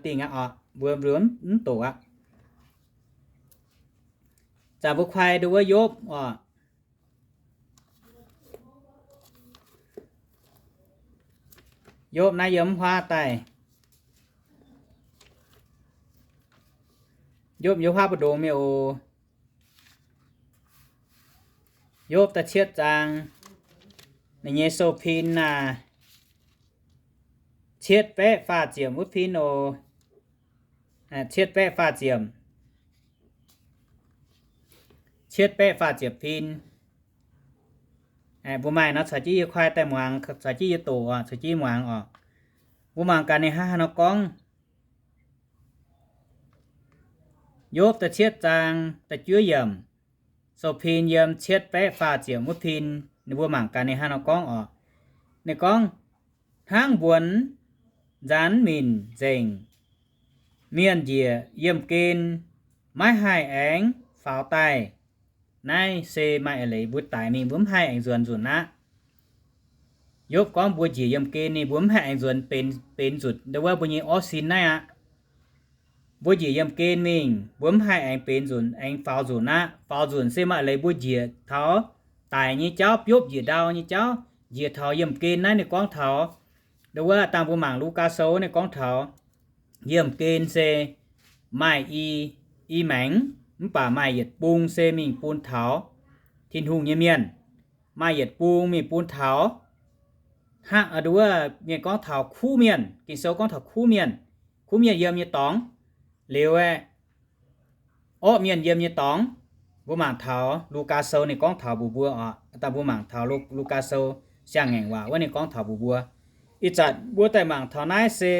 dingh aqv oc. Mbuo, mbuo mv doqc aqv. Zanc mbuo kuaai nduov wuov Yopv oc. Yopv naaiv yiem mv huaav daaih. Yopv yiem huaav mbu'ndongx mingh oc. Yopv da'cietv zaang, ninh nyei sou-pin naaic, cietv baeqv faah ziepc wuov pin oc. Cietv baeqv faah ziepc, cietv baeqv faah ziepc pin. Mbuo maaih nor caux jienv yie kuaai daaih muangx, caux jienv yie doqc oc, caux jienv muangx oc. Mbuo mangc gaax ninh hnangv haaix nor gorngv. Yopv da'cietv zaang da'juov yiemc, sou-pin yiem cietv baeqv faah ziepc wuov pin. Ninh mbuo mangc gaax ninh hnangv haaix nor gorngv oc. Ninh gorngv, hnangv mbuonx nzaanx minc nzengc, mienh njiec yiemh gen, maiv haih aengx faaux daaih. Naaiv se maaih eix leiz mbuo daic mingh mbuo mv haih aengx nzuonx nzunc aqv. Yopv gorngv mbuo njiec yiemh gen ninh mbuo mv haih aengx nzuonx benx, benx nzunc ndo wuov mbuo nyei orv sin naaiv aqv. mbuo njiec yiemh gen mingh, mbuo mv haih aengx benx nzunc, aengx faaux nzunc aqv. Faaux nzunc se maaih leiz mbuo njiec taux daic nyei jauv, biopv njiec ndau nyei jauv, njiec taux yiemh gen naaiv ninh gorngv taux, ndo wuov dangh mbuo mangc Lugaa Sou ninh gorngv taux yiemh gen se maaih i, i maengx, mv baac maaih yietc bung se mingh bun taux Tin-Hungh nyei mienh, maaih yietc bung mingh bun taux hnangv ndo wuov mienh gorngv taux kuv mienh. Ging-Sou gorngv taux kuv mienh, kuv mienh yiem nyei dorngx, liuz aeqv, orqv mienh yiem nyei dorngx. Mbuo mangc taux Lugaa Sou ninh gorngv taux mbuox mbuo oc. Dangh mbuo mangc taux Lu, Lugaa Sou siang-ngaengc waac wuov ninh gorngv taux mbuox mbuo. Ih zanc mbuo daaih mangc taux naaiv se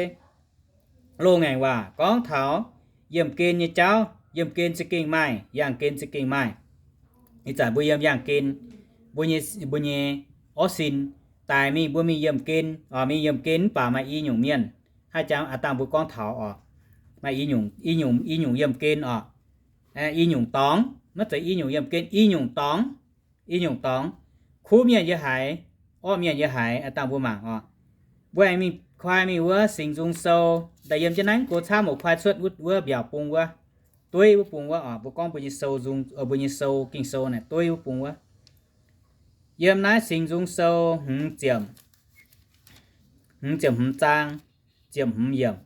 loz-ngaengc waac gorngv taux yiemh gen nyei jauv. Yiemh gen za'gengh maaih, yangh gen za'gengh maaih. Ih zanc mbuo yiem yangh gen, mbuo nyei, mbuo nyei orv sin daic mingh, mbuo mingh yiemh gen, mingh yiemh gen mv baac maaih i nyungc mienh. Haih jangx aav dangh mbuo gorngv taux oc, maaih i nyungc, i nyungc, i nyungc yiemh gen oc. I nyungc dorngx, maiv zeiz i nyungc yiemh gen, i nyungc dorngx, i nyungc dorngx. Kuv mienh yiem haaix, orqv mienh yiem haaix, aav dangh mbuo mangc oc. Mbuo aengx mingh kuaai mingh wuov Singx Nzung Sou, daaih yiem jienv naaiv go caav mouz kuaai cuotv wuov mbiaauc bung wuov, dueiv wuov bung wuov oc. Mbuo gorngv mbuo nyei sou, mbuo nyei sou, Ging-Sou naaic dueiv wuov bung wuov. Yiem naaiv Singx Nzung Sou hmz ziepc, hmz ziepc hmz zaang, ziepc hmz yiemc.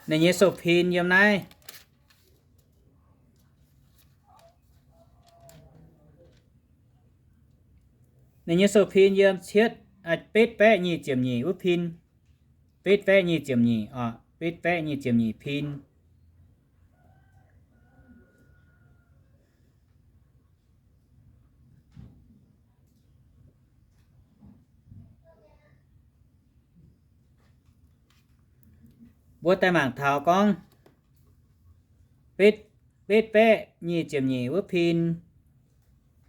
Ninh nyei sou-pin yiem naaiv. Ninh nyei sou-pin yiem cietv, betv baeqv nyic ziepc nyeic wuov pin. Betv baeqv nyic ziepc nyeic oc, betv baeqv nyic ziepc nyeic pin. Mbuo daaih mangc taux gorngv betv, betv baeqv nyic ziepc nyeic wuov pin,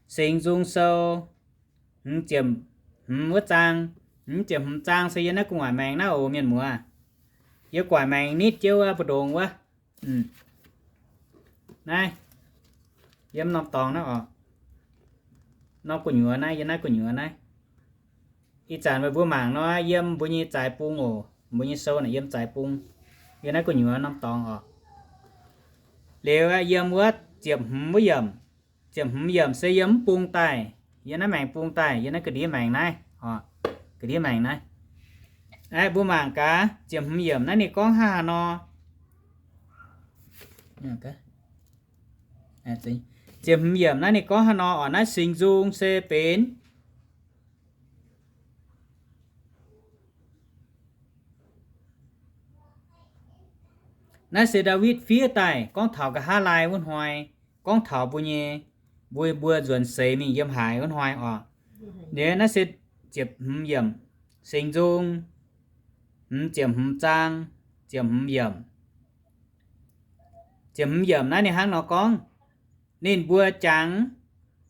Singx Nzung Sou hmz ziepc hmz wuov zaang. Hmz ziepc hmz zaang se yiem naaiv gu'nguaaic maengx naaiv oc mienh muoz. Yiem gu'nguaaic maengx nitv jienv wuov mbu'ndongx wuov. Naaiv, yiem norm dorngx naaiv oc. Norm gu'nyuoz naaiv, yiem naaiv gu'nyuoz naaiv. Ih zanc meih mbuo mangc nor, yiem mbuo nyei zaaix bung oc. Mbuo nyei sou naaic yiem zaaix bung, yiem naaiv gu'nyuoz norm dorngx oc. Liuz yiem wuov ziepc hmz wuov yiemc, ziepc hmz yiemc se yiem mv bung daaih, yiem naaiv maengx bung daaih, yiem naaiv ga'ndiev maengx naaiv oc. Ga'ndiev maengx naaiv. Aeqv, mbuo mangc gaax ziepc hmz yiemc naaiv ninh gorngv hnangv haaix nor. Ziepc hmz yiemc naaiv ninh gorngv hnangv haaix nor oc. Naaiv Singx Nzung se benx, naaiv se Ndaawitv fiev daaih gorngv taux nqa'haav laai wuov hnoi, gorngv taux mbuo nyei, mbuo, mbuo nzuonx seix mingh yiem haaix wuov hnoi oc. Liuz naaiv se ziepc hmz yiemc, Singx Nzung hmz ziepc hmz zaang, ziepc hmz yiemc. Ziepc hmz yiemc naaiv ninh hnangv nor gorngv, ninh mbuo jangx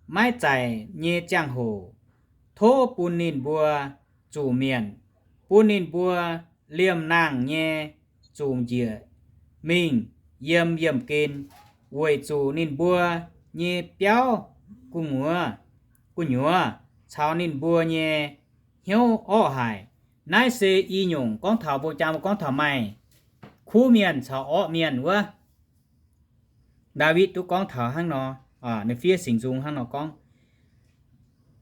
maiv zaic nyei ziangh hoc, tov bun ninh mbuo zuqc mietc, bun ninh mbuo liemh nangh nyei zuqc njiec mingh yiem yiemh gen, weic zuqc ninh mbuo nyei biauv gu'nyuoz, gu'nyuoz caux ninh mbuo nyei hnyouv orqv haic. Naaiv se i nyungc gorngv taux mbuo jangx, mbuo gorngv taux maaih kuv mienh caux orqv mienh wuov. Ndaawitv duqv gorngv taux hnangv nor, ninh fiev Singx Nzung hnangv nor gorngv.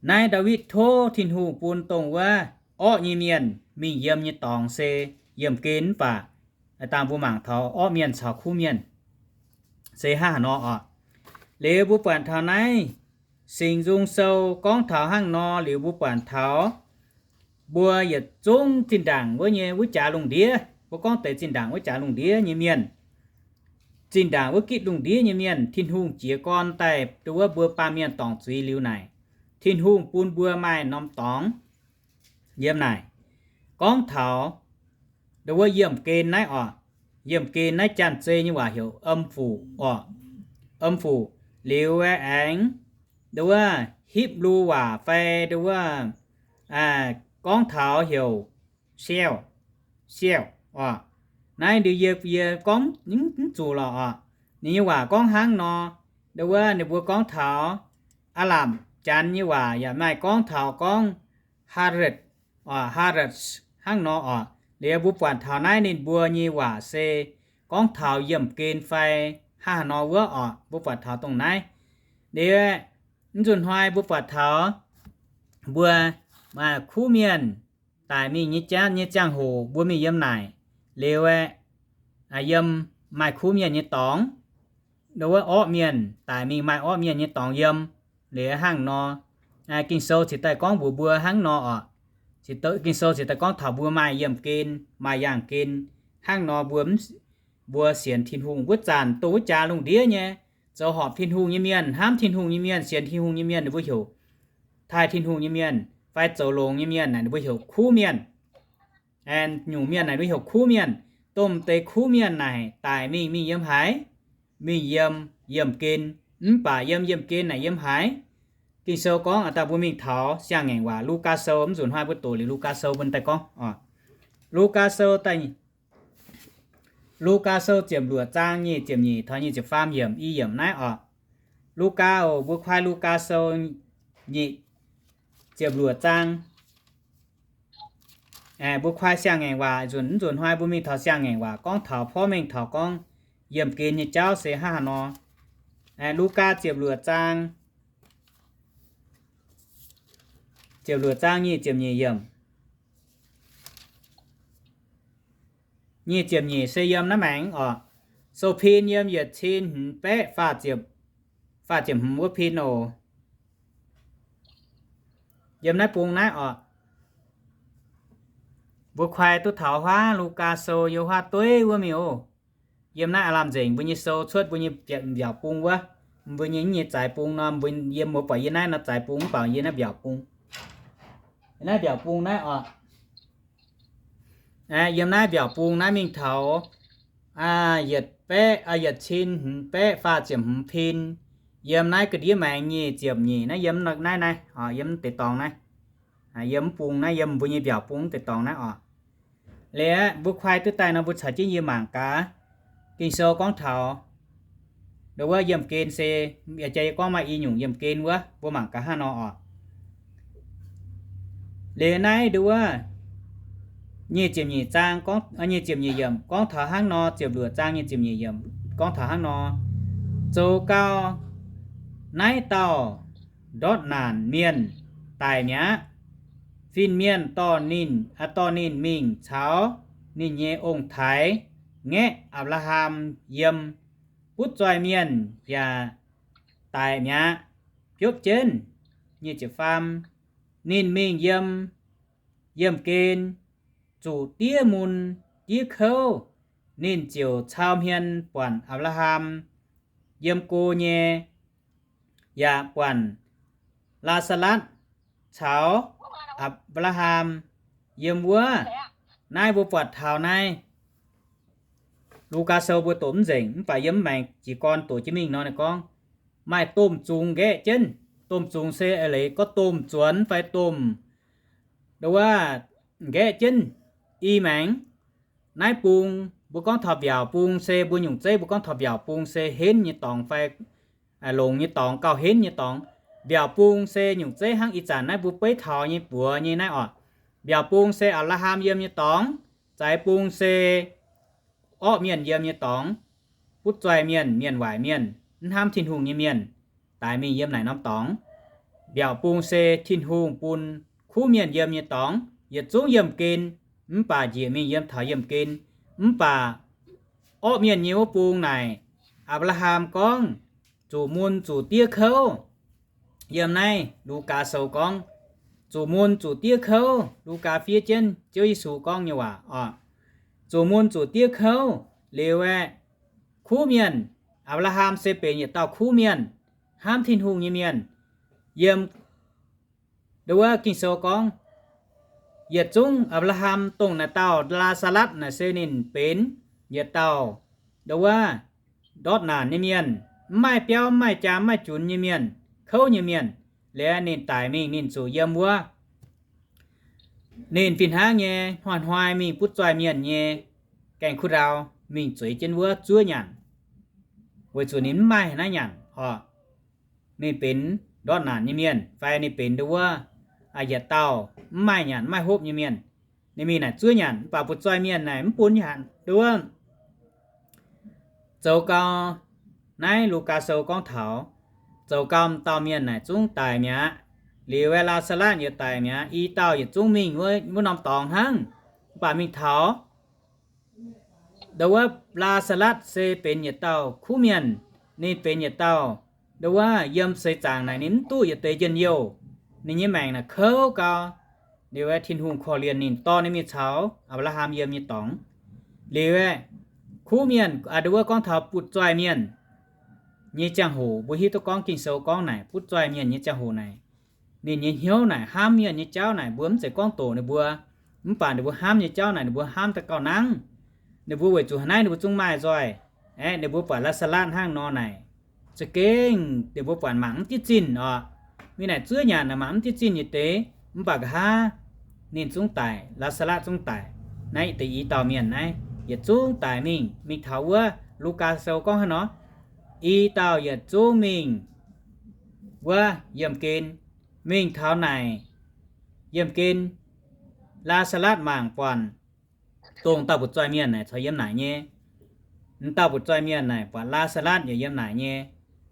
Naaiv Ndaawitv tov Tin-Hungh bun dongh wuov orqv nyei mienh mingh yiem nyei dorngx se yiemh gen mv baac dangh mbuo mangc taux orqv mienh caux kuv mienh se hnangv haaix nor oc. Liuz mbuo buatc taux naaiv Singx Nzung Sou gorngv taux hnangv nor liuz mbuo buatc taux mbuo yietc zungv zinh ndaangc wuov nyei wuov jaax lungh ndiev, mbuo gorngv deix zinh ndaangc wuov jaax lungh ndiev nyei mienh, zinh ndaangc wuov gitv lungh ndiev nyei mienh, Tin-Hungh jiez gorn daaih ndo wuov mbuo baamh mienh dorngc zuiz liuz naaic, Tin-Hungh bun mbuo maaih norm dorngx yiem naaic. Gorngv taux ndo wuov yiemh gen naaiv oc, yiemh gen naaiv janx-zei nyei waac heuc âm phủ oc, âm phủ. Liuz aengx ndo wuov Hipv^lu waac fai ndo wuov gorngv taux heuc Sheol, Sheol oc. Naaiv yie, yie gorngv mv zuqc lorqc oc. Ninh nyei waac gorngv hnangv nor, ndo wuov ninh mbuo gorngv taux Aa^lapc Janx nyei waac yaac maaih gorngv taux gorngv Hades, Hades hnangv nor oc. Liuz mbuo buatc taux naaiv ninh mbuo nyei waac se gorngv taux yiemh gen fai hnangv haaix nor wuov orqc. Mbuo buatc taux dongh naaiv. Liuz mv nzunc hnoi mbuo buatc taux mbuo maaih kuv mienh daic mingh nyei jaav nyei ziangh hoc mbuo mingh yiem naaic. Liuz aeqv, yiem maaih kuv mienh nyei dorngx, ndo wuov orqv mienh daic mingh maaih orqv mienh nyei dorngx yiem. Liuz hnangv nor, Ging-Sou cingx daaih gorngv mbuox mbuo hnangv nor orqc. Ging-Sou cingx daaih gorngv taux mbuo maaih yiemh gen, maaih yaangh gen. Hnangv nor mbuo, mbuo sienx Tin-Hungh wuov zanc dongh wuov jaax lungh ndiev nyei, zoux horpc Tin-Hungh nyei mienh, hnamv Tin-Hungh nyei mienh, sienx Tin-Hungh nyei mienh ninh mbuo heuc taaih Tin-Hungh nyei mienh, fai zoux longx nyei mienh naaic ninh mbuo heuc kuv mienh. Nyungc mienh naaic ninh mbuo heuc kuv mienh. Domh deix kuv mienh naaic daic mingh, mingh yiem haaix? Mingh yiem yiemh gen. Mv baac yiem yiemh gen naaic yiem haaix? Ging-Sou gorngv, aa, daaih mbuo mingh taux Siang-Ngaengc Waac, Lugaa Sou, mv nzunc hnoi mbuo doqc liuz Lugaa Sou mbuo daaih gorngv. Lugaa Sou daaih, Lugaa Sou ziepc luoqc zaang nyic ziepc nyeic taux nyic ziepc faam yiemc, i yiemc naaiv orqc. Lugaa oc, mbuo kuaai Lugaa Sou nyic ziepc luoqc zaang. Mbuo kuaai Siang-Ngaengc Waac, nzunc, mv nzunc hnoi mbuo mingh taux Siang-Ngaengc Waac gorngv taux porv mengh taux gorngv yiemh gen nyei jauv se hnangv haaix nor. Lugaa ziepc luoqc zaang, ziepc luoqc zaang nyic ziepc nyeic yiemc. Nyic ziepc nyeic se yiem naaiv maengx orqc. Sou pin yiem yietc cin hmz baeqv faah ziepc, faah ziepc hmz wuov pin oc. Yiem naaiv bung naaiv orqc. Mbuo kuaai duqv taux huaav Lugaa Sou yiem huaav dueiv wuov mingh oc. Yiem naaiv aav lamh nzengc mbuo nyei sou cuotv mbuo nyei mbiaauc bung wuov. Mbuo nyei, nyei zaaix bung nor, mbuo yiem mbuo buatc yie naaiv nor zaaix bung mv baac yie naaiv mbiaauc bung. Naaiv mbiaauc bung naaiv orqc. Yiem naaiv mbiaauc bung naaiv mingh taux yietc baeqv, yietc cin hmz baeqv faah ziepc hmz pin. Yiem naaiv ga'ndiev maengx nyic ziepc nyeic naaiv, yiem naaiv, naaiv, yiem deix dorngx naaiv. Yiem mv bung naaiv, yiem mbuo nyei mbiaauc bung deix dorngx naaiv orqc. Liuz aeqv, mbuo kuaai duqv daaih nor mbuo caux jienv yie mangc gaax. Ging-Sou gorngv taux ndo wuov yiemh gen se, jaa yie gorngv maaih i nyungc yiemh gen wuov, mbuo mangc gaax hnangv nor orqc. Liuz naaiv ndo wuov nyic ziepc nyeic zaang gorngv, nyic ziepc nyeic yiemc gorngv taux hnangv nor, ziepc luoqc zaang nyic ziepc nyeic yiemc gorngv taux hnangv nor, zoux gau naaiv dauh ndortv naanc mienh daic mi'aqv. Fin-mienh dorh ninh, dorh ninh mingh caux ninh nyei ong-taaix ngaeqv Apc^laa^ham yiem. Butv-zoih mienh yaac daic mi'aqv, biopv jienv. Nyic ziepc faam, ninh mingh yiem, yiemh gen, zuqc diev mun diev kouv. Ninh ziouc cau hmien buatc Apc^laa^ham yiem go nyei, yaac buatc Laa^saa^latv caux Apc^laa^ham yiem wuov. Naaiv mbuo buatc taux naaiv Lugaa Sou mbuo doqc mv nzengc, mv baac yiem mv maengx jiez gorn doqc jienv mingh nor ninh gorngv, maaih domh zungx nqaeqv jienv. Domh zungx se eix leiz gorngv domh zuonx fai domh, ndo wuov, nqaeqv jienv i maengx. Naaiv bung, mbuo gorngv taux mbiaauc bung se mbuo nyungc zeiv mbuo gorngv taux mbiaauc bung se henv nyei dorngx fai longx nyei dorngx, gauh henv nyei dorngx. Mbiaauc bung se nyungc zeiv hnangv ih zanc naaiv mbuo beiv taux nyei buoz nyei naaiv orqc. Mbiaauc bung se Apc^laa^ham yiem nyei dorngx. Zaaix bung se orqv mienh yiem nyei dorngx, butv-zoih mienh, mienh waaic mienh, mv hnamv Tin-Hungh nyei mienh, daic mingh yiem naaic norm dorngx. Mbiaauc bung se Tin-Hungh bun kuv mienh yiem nyei dorngx, yietc zungv yiemh gen, mv baac njiec mingh yiem taux yiemh gen. Mv baac orqv mienh nyei wuov bung naaic, Apc^laa^ham gorngv, zuqc mun zuqc diev kouv. Yiem naaiv Lugaa Sou gorngv, zuqc mun zuqc diev kouv. Lugaa fiev jienv Ziouv Yesu gorngv nyei waac oc. Zuqc mun zuqc diev kouv liuz aeqv, kuv mienh, Apc^laa^ham se benx yietc dauh kuv mienh, hnamv Tin-Hungh nyei mienh. Yiem ndo wuov Ging-Sou gorngv, yietc zungv Apc^laa^ham dongh naaic dauh Laa^saa^latv naaic se ninh benx yietc dauh ndo wuov ndortv naanc nyei mienh, mv maaih biauv, mv maaih jaa, mv maaih junx nyei mienh, kouv nyei mienh. Liuz ninh daic mingh ninh zuqc yiem wuov. Ninh fih hnangv nyei hnoi-hnoi mingh butv-zoih mienh nyei gaeng kuv ndau, mingh zueiz jienv wuov zuov nyanc, weic zuqc ninh mv maaih naaiv nyanc oc. Ninh benx ndortv naanc nyei mienh fai ninh benx ndo wuov yietc dauh mv maaih nyanc mv maaih hopv nyei mienh. Ninh mingh naaic zuov nyanc, mv baac butv-zoih mienh naaic mv bun nyanc duqv. Zoux gau, naaiv Lugaa Sou gorngv taux, zoux gau m'dauh mienh naaic zungv daic mi'aqv. Liuz aeqv, Laa^saa^latv yietc daic mi'aqv, i dauh yietc zungv mingh wuov norm dorngx hnangv. Mv baac mingh taux ndo wuov Laa^saa^latv se benx yietc dauh kuv mienh. Ninh benx yietc dauh ndo wuov yiem seix zaangc naaic ninh mv duqv yietc deix njien-youh. Ninh nyei maengc naaic kouv gau. Liuz aeqv, Tin-Hungh korv-lienh ninh, dorh ninh mingh caux Apc^laa^ham yiem nyei dorngx. Liuz aeqv, kuv mienh ndo wuov gorngv taux butv-zoih mienh nyei ziangh hoc, mbuo hiuv duqv gorngv Ging-Sou gorngv naaic butv-zoih mienh nyei ziangh hoc naaic, ninh nyei hnyouv naaic, hnamv mienh nyei jauv naaic, mbuo mv zeiz gorngv doqc ninh mbuo. Mv baac ninh mbuo hnamv nyei jauv naaic, ninh mbuo hnamv daaih gauh nangv. Ninh mbuo weic zuqc naaiv ninh mbuo zungv maaih nzoih. Aeqv, ninh mbuo buatc Laa^saa^latv hnangv nor naaic, za'gengh ninh mbuo buatc mangc mv diqv zinh oc. Mingh naaic zuov nyanc naaic mangc mv diqv zinh yietc deix, mv baac nqa'haav ninh zungv daic, Laa^saa^latv zungv daic. Naaiv deix i dauh mienh naaiv yietc zungv daic mingh, mingh taux wuov Lugaa Sou gorngv hnangv nor, i dauh yietc zungv mingh wuov yiemh gen, mingh taux naaic yiemh gen, Laa^saa^latv mangc buatc dongh dauh butv-zoih mienh naaic caux yiem naaic nyei. M'dauh butv-zoih mienh naaic buatc Laa^saa^latv yaac yiem naaic nyei.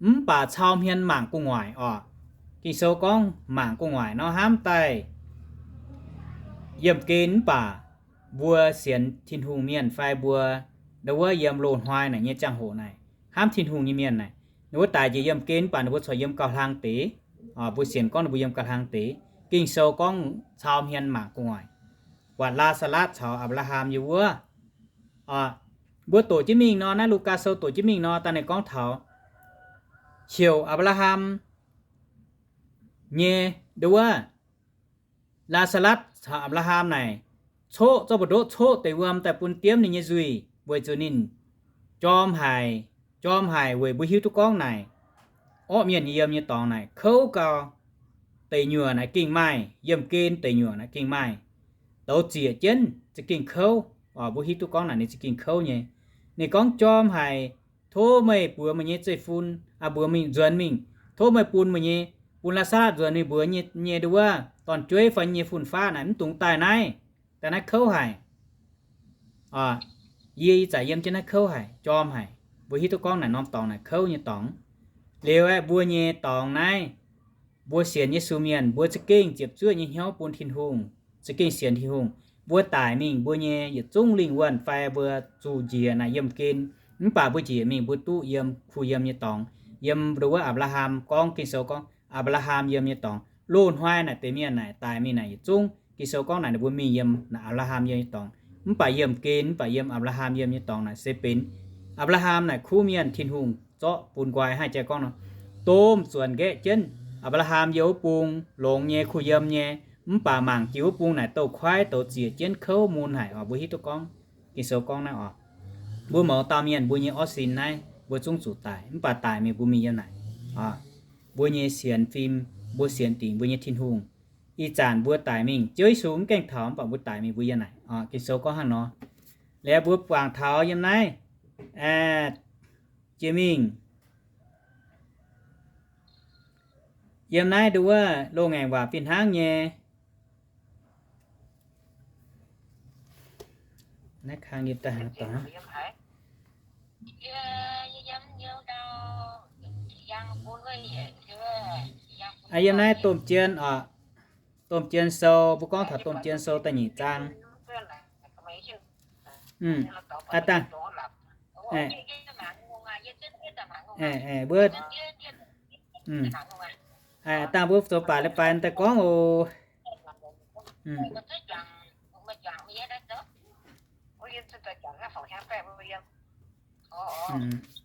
Mv baac cau hmien mangc gu'nguaaic oc. Ging-Sou gorngv mangc gu'nguaaic nor hnamv daaih yiemh gen, mv baac mbuo sienx Tin-Hungh mienh fai mbuo ndo wuov yiem loz-hnoi naaic nyei ziangh hoc naaic, hnamv Tin-Hungh nyei mienh naaic, ninh mbuo daic njiec yiemh gen, mv baac ninh mbuo corc yiem gauh hlang deix. Mbuo sienx gorngv ninh mbuo yiem gauh hlang deix. Ging-Sou gorngv cau hmien mangc gu'nguaaic, buatc Laa^saa^latv caux Apc^laa^ham yiem wuov. Mbuo doqc jienv mingh nor, naaiv Lugaa Sou doqc jienv mingh nor, da'nyeic gorngv taux heuc Apc^laa^ham nyei ndo wuov, Laa^saa^latv caux Apc^laa^ham naaic coqv zorqv mbu'ndoqv coqv deix wuom daaih bun diemv ninh nyei nzuih, weic zuqc ninh jorm haic, jorm haic weic mbuo hiuv duqv gorngv naaic orqv mienh nyei yiem nyei dorngx naaic kouv gau. Deic nyuoqc naaic gengh maaih, yiemh gen deic nyuoqc naaic gengh maaih, douz ziec jienv za'gengh kouv. Mbuo hiuv duqv gorngv naaic ninh za'gengh kouv nyei. Ninh gorngv jorm haic, tov meih mbuox meih nyei zeiv-fun, mbuox mingh nzuonx mingh, tov meih bun meih nyei, bun Laa^saa^latv nzuonx mingh mbuox nyei ndo wuov dorn-jueiv fai nyei fun-faqv naaic mv dungx daaih naaiv, daaih naaiv kouv haic. Yie ih zanc yiem jienv naaiv kouv haic, jorm haic. Mbuo hiuv duqv gorngv naaic norm dorngx naaic kouv nyei dorngx. Liuz aeqv, mbuo nyei dorngx naaiv, mbuo sienx Yesu mienh, mbuo za'gengh ziepc zuoqv nyei hnyouv bun Tin-Hungh, za'gengh sienx Tin-Hungh. Mbuo daic mingh, mbuo nyei yietc zungv lingh wuonh fai mbuo zuqc njiec naaic yiemh gen, mv baac mbuo njiec mingh mbuo duqv yiem kuh yiem nyei dorngx, yiem ndo wuov Apc^laa^ham gorngv, Ging-Sou gorngv Apc^laa^ham yiem nyei dorngx. Loz-hnoi naaic deix mienh naaic daic mingh naaic yietc zungv, Ging-Sou gorngv naaic ninh mbuo mingh yiem naaic Apc^laa^ham yiem nyei dorngx. Mv baac yiemh gen, mv baac yiem Apc^laa^ham yiem nyei dorngx naaic se benx Apc^laa^ham naaic kuv mienh Tin-Hungh zorqv bun nqoi. Haaix jaax gorngv nor, domh zuonc nqaeqv jienv Apc^laa^ham yiem wuov bung longx nyei, kuh yiem nyei, mv baac mangc jiex wuov bung naaic douz-kuaaiv douz ziec jienv kouv mun haic oc. Mbuo hiuv duqv gorngv, Ging-Sou gorngv naaiv oc, mbuo mouz dauh mienh mbuo nyei orv sin naaiv mbuo zungv zuqc daic, mv baac daic mingh mbuo mingh yiem naaic. Mbuo nyei sienx fim, mbuo sienx dingc mbuo nyei Tin-Hungh. Ih zanc mbuo daic mingh, Ziouv Yesu mv gaengh taux, mv baac mbuo daic mingh mbuo yiem naaic. Ging-Sou gorngv hnangv nor. Liuz mbuo buangh taux yiem naaiv jiex mingh, yiem naaiv ndo wuov loz-ngaengc waac fih hnangv nyei. Yiem naaiv Domh Jien oc, Domh Jien Sou, mbuo gorngv taux Domh Jien Sou da'nyeic zaang. Aa dangh, mbuo, aa dangh mbuo zoux baac leiz-baaix daaih gorngv oc.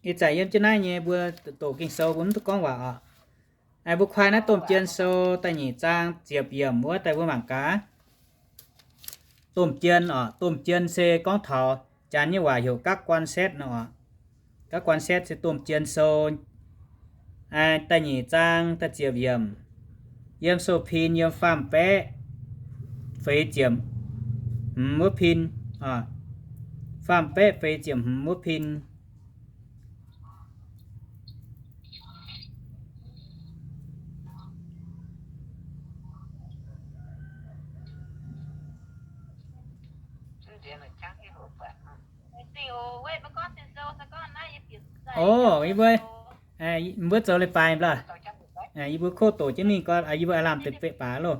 Ih zanc yiem jienv naaiv nyei mbuo doqc Ging-Sou mbuo mv duqv gorngv waac oc. Mbuo kuaai naaiv Domh Jien Sou da'nyeic zaang ziepc yiemc wuov daaih mbuo mangc gaax. Domh Jien oc, Domh Jien se gorngv taux Janx nyei waac heuc ก้าวกลเซต nor oc. ก้าวกลเซต se Domh Jien Sou da'nyeic zaang da'ziepc yiemc, yiem sou pin yiem faam-baeqv feix ziepc hmz wuov pin, faam-baeqv feix ziepc hmz wuov pin. O, yie mbuo, mbuo zoux leiz-baaix mv baac, yie mbuo koqv doqc jienv mingh gorn, yie mbuo aav lamh deix beiv baac loh.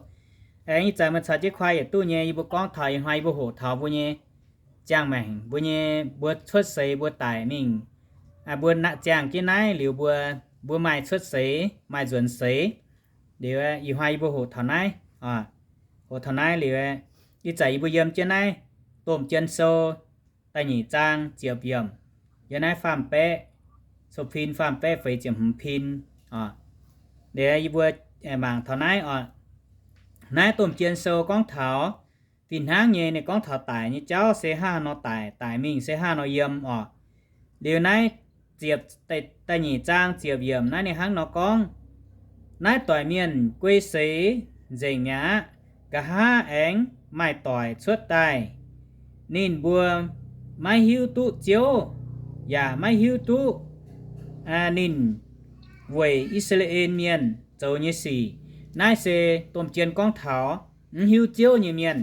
Aengx ih zanc meih caux jienv kuaai yietc duqv nyei, yie mbuo gorngv taux ih hnoi yie mbuo hoqc taux mbuo nyei ziangh maengc, mbuo nyei, mbuo cuotv seix, mbuo daic mingh, mbuo ziangh jienv naaiv liuz mbuo, mbuo maaih cuotv seix, maaih nzuonx seix. Liuz ih hnoi yie mbuo hoqc taux naaiv, hoqc taux naaiv liuz, ih zanc yie mbuo yiem jienv naaiv Domh Jien Sou da'nyeic zaang ziepc yiemc, yiem naaiv faam-baeqv, sou pin faam-baeqv feix ziepc hmz pin. Liuz yie mbuo mangc taux naaiv oc. Naaiv Domh Jien Sou gorngv taux fih hnangv nyei, ninh gorngv taux daic nyei jauv se hnangv haaix nor daic, daic mingh se hnangv haaix nor yiem oc. Liuz naaiv ziepc, da'nyeic zaang ziepc yiemc naaiv ninh hnangv nor gorngv, naaiv doic mienh guei seix nzengc mi'aqv, nqa'haav aengx maaih doic cuotv daaih. Ninh mbuo maiv hiuv duqv Ziouv, yaac maiv hiuv duqv ninh weic I^saa^laa^en Mienh zoux nyei sic. Naaiv se domh jien gorngv taux mv hiuv Ziouv nyei mienh,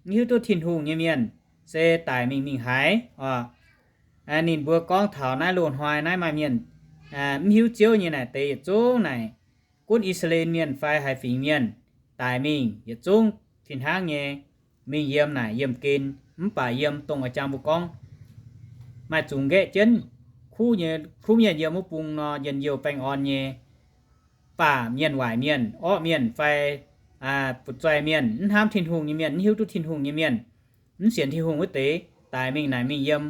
mv hiuv duqv Tin-Hungh nyei mienh, se daic mingh mingh haaix oc. Ninh mbuo gorngv taux naaiv loz-hnoi naaiv maaih mienh mv hiuv Ziouv nyei naaic deix yietc zungv naaic, gunv I^saa^laa^en Mienh fai haaix fingx mienh daic mingh yietc zungv fih hnangv nyei, mingh yiem naaic yiemh gen, mv baac yiem dongh a'jang mbuo gorngv maaih zungx nqaeqv jienv kuv nyei, kuv mienh yiem wuov bung nor, njien-youh baengh orn nyei, baac mienh waaic mienh, orqv mienh fai butv-zoih mienh, mv hnamv Tin-Hungh nyei mienh, mv hiuv duqv Tin-Hungh nyei mienh, mv sienx Tin-Hungh wuov deix, daic mingh naaic mingh yiem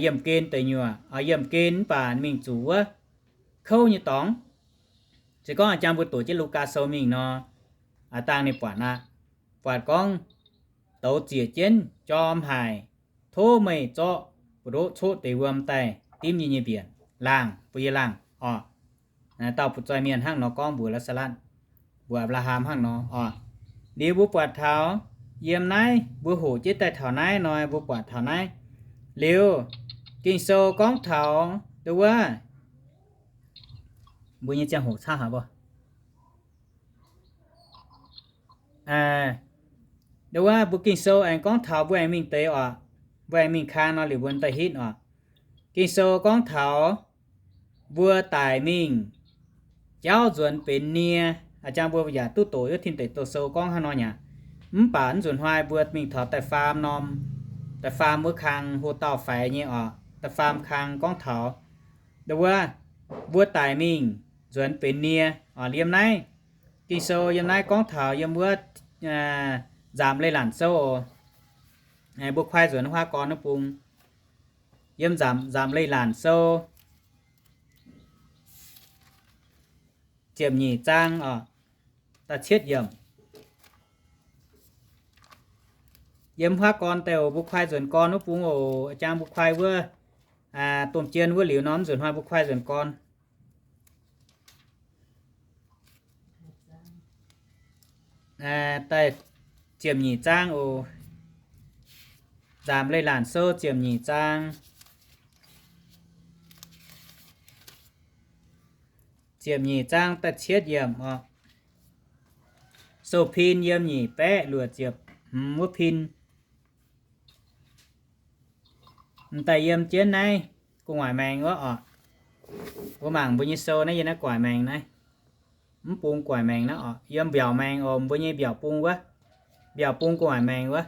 yiemh gen deic nyuoqc, yiemh gen mv baac mingh zuqc wuov kouv nyei dorngx. Se gorngv a'jang mbuo doqc jienv Lugaa Sou mingh nor, aav dangh ninh buatc aqv. Buatc gorngv douz ziec jienv, jorm haic, tov meih zorqv buoz-ndoqv coqv deix wuom daaih dimv yie nyei mbienc, laangh bun yie laangh oc. Dauh butv-zoih mienh hnangv nor gorngv mbuox Laa^saa^latv, mbuox Apc^laa^ham hnangv nor oc. Liuz mbuo buatc taux yiem naaiv mbuo hoqc jienv daaih taux naaiv nor, mbuo buatc taux naaiv liuz, Ging-Sou gorngv taux ndo wuov, mbuo nyei ziangh hoc caqv haic mbuo. Ndo wuov mbuo Ging-Sou aengx gorngv taux mbuo aengx mingh deix oc, mbuo aengx mingh kang nor liuz mbuo daaih hitv oc. Ging-Sou gorngv taux mbuo daic mingh, jauv nzuonx benx nie. A'jang mbuo yaac duqv doqc wuov Tin Deic Douh Sou gorngv hnangv nor nyei aqv. Mv baac mv nzunc hnoi mbuo mingh taux da'faam norm, da'faam wuov kang, hoc dauh faix nyei oc, da'faam kang gorngv taux ndo wuov mbuo daic mingh nzuonx benx nie oc. Yiem naaiv Ging-Sou yiem naaiv gorngv taux yiem wuov Nzamc Leiz-Lanc Sou oc. Mbuo kuaai nzuonx huaav gorn wuov bung, yiem Nzamc, Nzamc Leiz-Lanc Sou ziepc nyeic zaang oc, da'cietv yiemc. Yiem huaav gorn daaih oc, mbuo kuaai nzuonx gorn wuov bung oc. A'jang mbuo kuaai wuov domh jien wuov liuz nor, mv nzunc hnoi mbuo kuaai nzuonx gorn. Daaih ziepc nyeic zaang oc. Nzamc Leiz-Lanc Sou ziepc nyeic zaang, ziepc nyeic zaang da'cietv yiemc oc. Sou pin yiem nyic baeqv luoqc ziepc hmz wuov pin. M'daaih yiem jienv naaiv gu'nguaaic maengx wuov oc. Mbuo mangc mbuo nyei sou naaiv yiem naaiv gu'nguaaic maengx naaiv. Mv bung gu'nguaaic maengx naaiv oc, yiem mbiaauc maengx oc, mbuo nyei mbiaauc bung wuov, mbiaauc bung gu'nguaaic maengx wuov.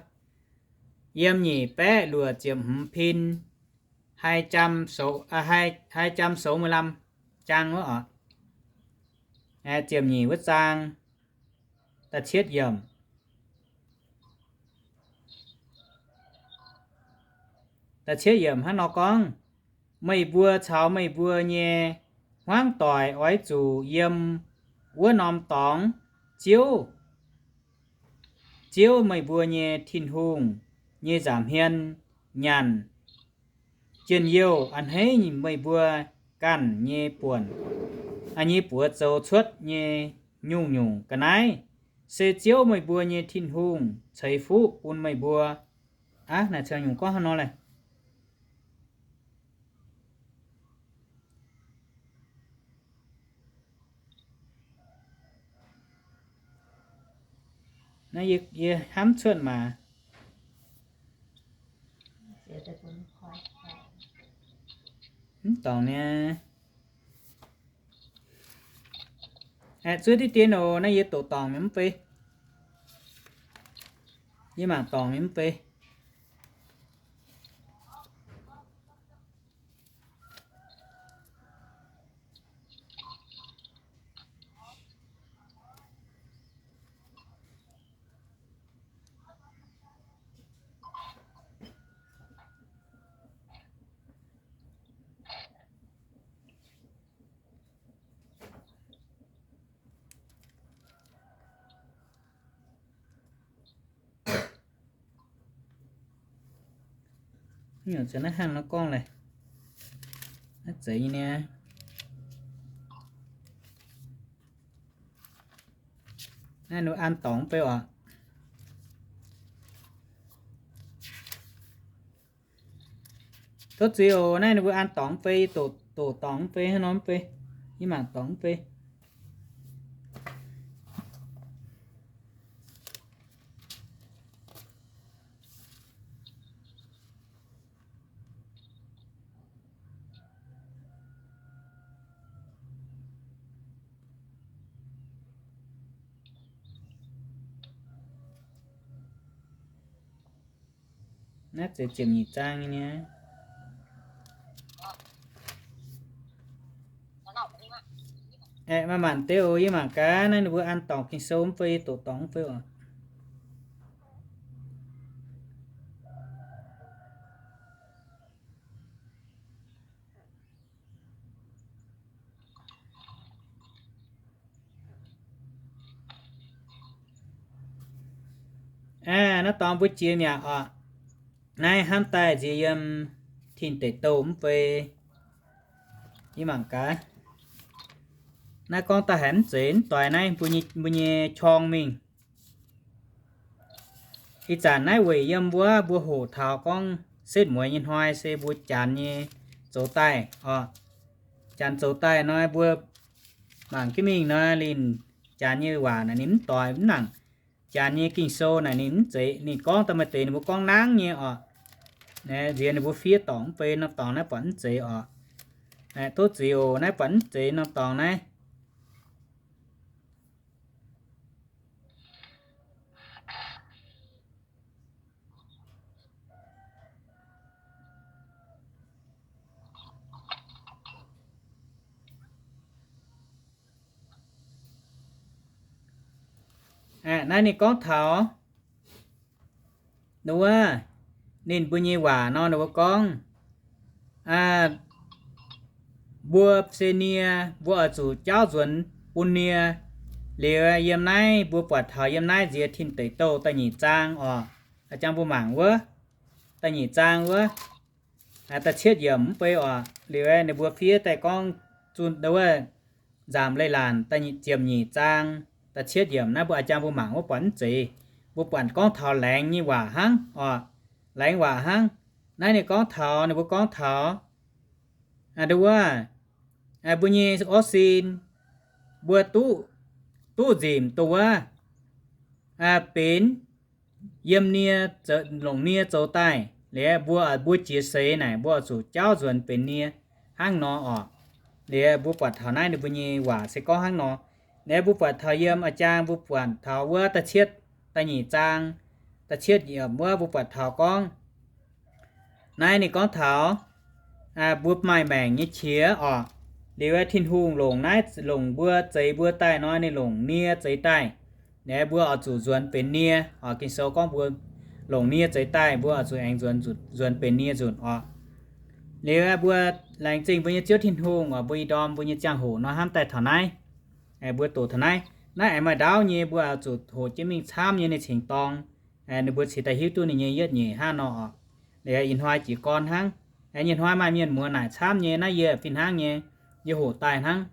Yiem nyic baeqv luoqc ziepc hmz pin, hai jam soux, hai jam soux mueiz lamh jaang wuov oc. Ziepc nyeic wuov zaang, da'cietv yiemc. Da'cietv yiemc hnangv nor gorngv, meih mbuo caux meih mbuo nyei hmuangv doic oix zuqc yiem wuov norm dorngx Ziouv, Ziouv meih mbuo nyei Tin-Hungh nyei nza'hmien nyanc. Njien-youh a'hneiv meih mbuo ganh nyei buonc, nyei buoz zoux cuotv nyei nyungc-nyungc ga'naaiv, se Ziouv meih mbuo nyei Tin-Hungh ceix fuqv bun meih mbuo. Aav, naaic caux nyungc gorngv hnangv nor leh. Naaiv yie, yie hnamv cuotv maah. Mv dorngc niaa. Aeqv, zuov diqv dien oc. Naaiv yie doqc dorngc mingh mv fei. Yie mangc dorngc mingh mv fei. Naaiv hnangv nor gorngv leh, naaiv zeiz nyei niaa. Naaiv ninh mbuo an dorngc mv fei oc. Tov zuiz oc. Naaiv ninh mbuo an dorngc mv fei, doqc, doqc dorngc mv fei, hnangv nor mv fei. Yie mangc dorngc mv fei. Naaiv zeiz ziepc nyeic zaang nyei niaa. Aeqv, maaih maanc deix oc. Yie mangc gaax naaiv ninh mbuo an dorngc Ging-Sou mv fei, doqc dorngc mv fei oc. Aeqv, naaiv dorngx mbuo jiex mi'aqv oc. Naaiv hnamv daaih nziex yiem Tin Deic Douh mv fei. Yie mangc gaax, naaiv gorngv daaih haiz mv zeiz mv doix naaiv mbuo nyei, mbuo nyei qorng mingh. Ih zanc naaiv weic yiem wuov mbuo hoqc taux gorngv setv mueiz nyei hnoi se mbuo Janx nyei zoux daaih oc. Janx zoux daaih nor mbuo mangc jienv mingh nor, ninh Janx nyei waac naaic ninh mv doix mv nangc. Janx nyei Ging-Sou naaic ninh mv zeiz, ninh gorngv daaih maaih deix ninh mbuo gorngv nangv nyei oc. Nziex ninh mbuo fiev dorngc mv fei nor, dorngx naaiv buatc mv zeiz oc. Tov zuiz oc, naaiv buatc mv zeiz nor dorngx naaiv. Naaiv ninh gorngv taux wuov, ninh mbuo nyei waac nor, ninh mbuo gorngv, mbuo se nie, mbuo oix zuqc jaauv nzuonx bun nie. Liuz yiem naaiv mbuo buatc taux yiem naaiv nziex Tin Deic Douh da'nyeic zaang oc. Jang mbuo mangc wuov, da'nyeic zaang wuov, da'cietv yiemc mv bei oc. Liuz ninh mbuo fiev daaih gorngv zunh wuov Nzamc Leiz-Latc ziepc nyeic zaang da'cietv yiemc naaiv mbuo a'jang mbuo mangc wuov buatc mv zeiz. Mbuo buatc gorngv taux laengz nyei waac hnangv oc. Laengz waac hnangv. Naaiv ninh gorngv taux, ninh mbuo gorngv taux wuov, mbuo nyei orv sin, mbuo duqv, duqv nzimc dongh wuov benx yiem nie, longc nie zoux daaih. Liuz mbuo, mbuo jiex seix naaic mbuo oix zuqc jaauv nzuonx benx nie hnangv nor oc. Liuz mbuo buatc taux naaiv ninh mbuo nyei waac se gorngv hnangv nor. Liuz mbuo buatc taux yiem a'jang mbuo buatc taux wuov da'cietv, da'nyeic zaang, da'cietv yiemc wuov mbuo buatc taux gorngv, naaiv ninh gorngv taux mbuo maaih maengc nyei qiex oc. Liuz Tin-Hungh longc naaiv, longc mbuo zeix mbuo daaih nor, ninh longc nie zeix daaih. Liuz mbuo oix zuqc nzuonx benx nie oc. Ging-Sou gorngv mbuo longc nie zeix daaih, mbuo oix zuqc aengx nzuonx, nzuonx benx nie nzunc oc. Liuz mbuo laengz zingh mbuo nyei Ziouv Tin-Hungh oc, mbuo ih ndorm mbuo nyei ziangh hoc nor hnamv daaih taux naaiv. Mbuo doqc taux naaiv, naaiv aengx maaih ndaauv nyei, mbuo oix zuqc hoqc jienv mingh camv nyei ninh cingx dorng, ninh mbuo cingx daaih hiuv duqv ninh nyei yietv nyeic hnangv nor oc. Liuz ih hnoi jiez gorn hnangv, nyei hnoi maaih mienh muoz naaic camv nyei, naaiv yie fih hnangv nyei, yie hoqc daaih hnangv.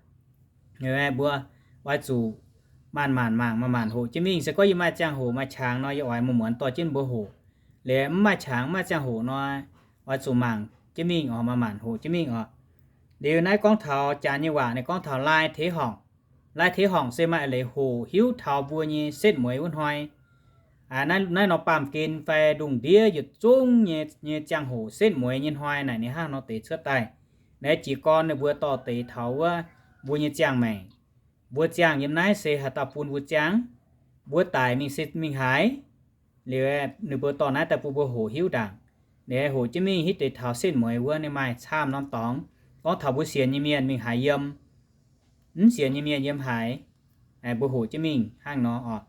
Mbuo oix zuqc maanc maanc mangc, maanc maanc hoqc jienv mingh. Se gorngv yie maaih ziangh hoc maaih qangx nor, yie oix muonz muonz dorh jienv mbuo hoqc. Liuz mv maaih qangx mv maaih ziangh hoc nor, oix zuqc mangc jienv mingh oc, maanc maanc hoqc jienv mingh oc. Liuz naaiv gorngv taux janx nyei waac, ninh gorngv taux lai teix horngc. Lai teix horngc se maaih leiz hoqc hiuv taux mbuo nyei setv mueiz wuov hnoi. Naaiv nor baamh gen fai lungh ndiev yietc zungv nyei, nyei ziangh hoc setv mueiz nyei hnoi naaic ninh hnangv nor deix cuotv daaih. Naaiv jiez gorn ninh mbuo dorh deix taux wuov mbuo nyei ziangh maengc. Mbuo ziangh yiem naaiv se haaix dauh bun mbuo ziangh? Mbuo daic mingh se mingh haaix? Liuz ninh mbuo dorh naaiv daaih bun mbuo hoqc hiuv ndaangc. Ninh hoqc jienv mingh hiuv deix taux setv mueiz wuov ninh maaih camv norm dorngx. Gorngv taux mbuo sienx nyei mienh mingh haaix yiem, mv sienx nyei mienh yiem haaix, mbuo hoqc jienv mingh hnangv nor oc.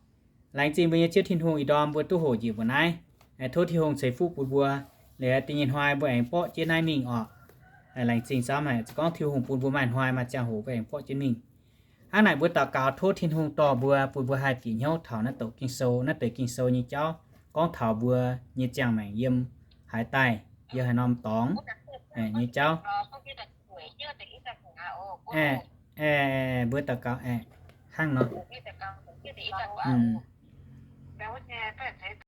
Laengz zingh mbuo nyei Ziouv Tin-Hungh ih ndorm mbuo duqv hoqc njiec mbuo naaiv. Tov Tin-Hungh ceix fuqv bun mbuo. Liuz da'nyeic hnoi mbuo aengx borqv jienv naaiv mingh oc. Laengz zingh camv haic, se gorngv Tin-Hungh bun mbuo maaih hnoi maaih ziangh hoc mbuo aengx borqv jienv mingh. Hnangv naaic mbuo daux gaux tov Tin-Hungh dorh mbuo, bun mbuo haih bieqc hnyouv taux naaiv douc Ging-Sou, naaiv deix Ging-Sou nyei jauv gorngv taux mbuo nyei ziangh maengc yiem haaix daaih, yiem haaix norm dorngx nyei jauv. Mbuo daux gaux aeqv, hnangv nor.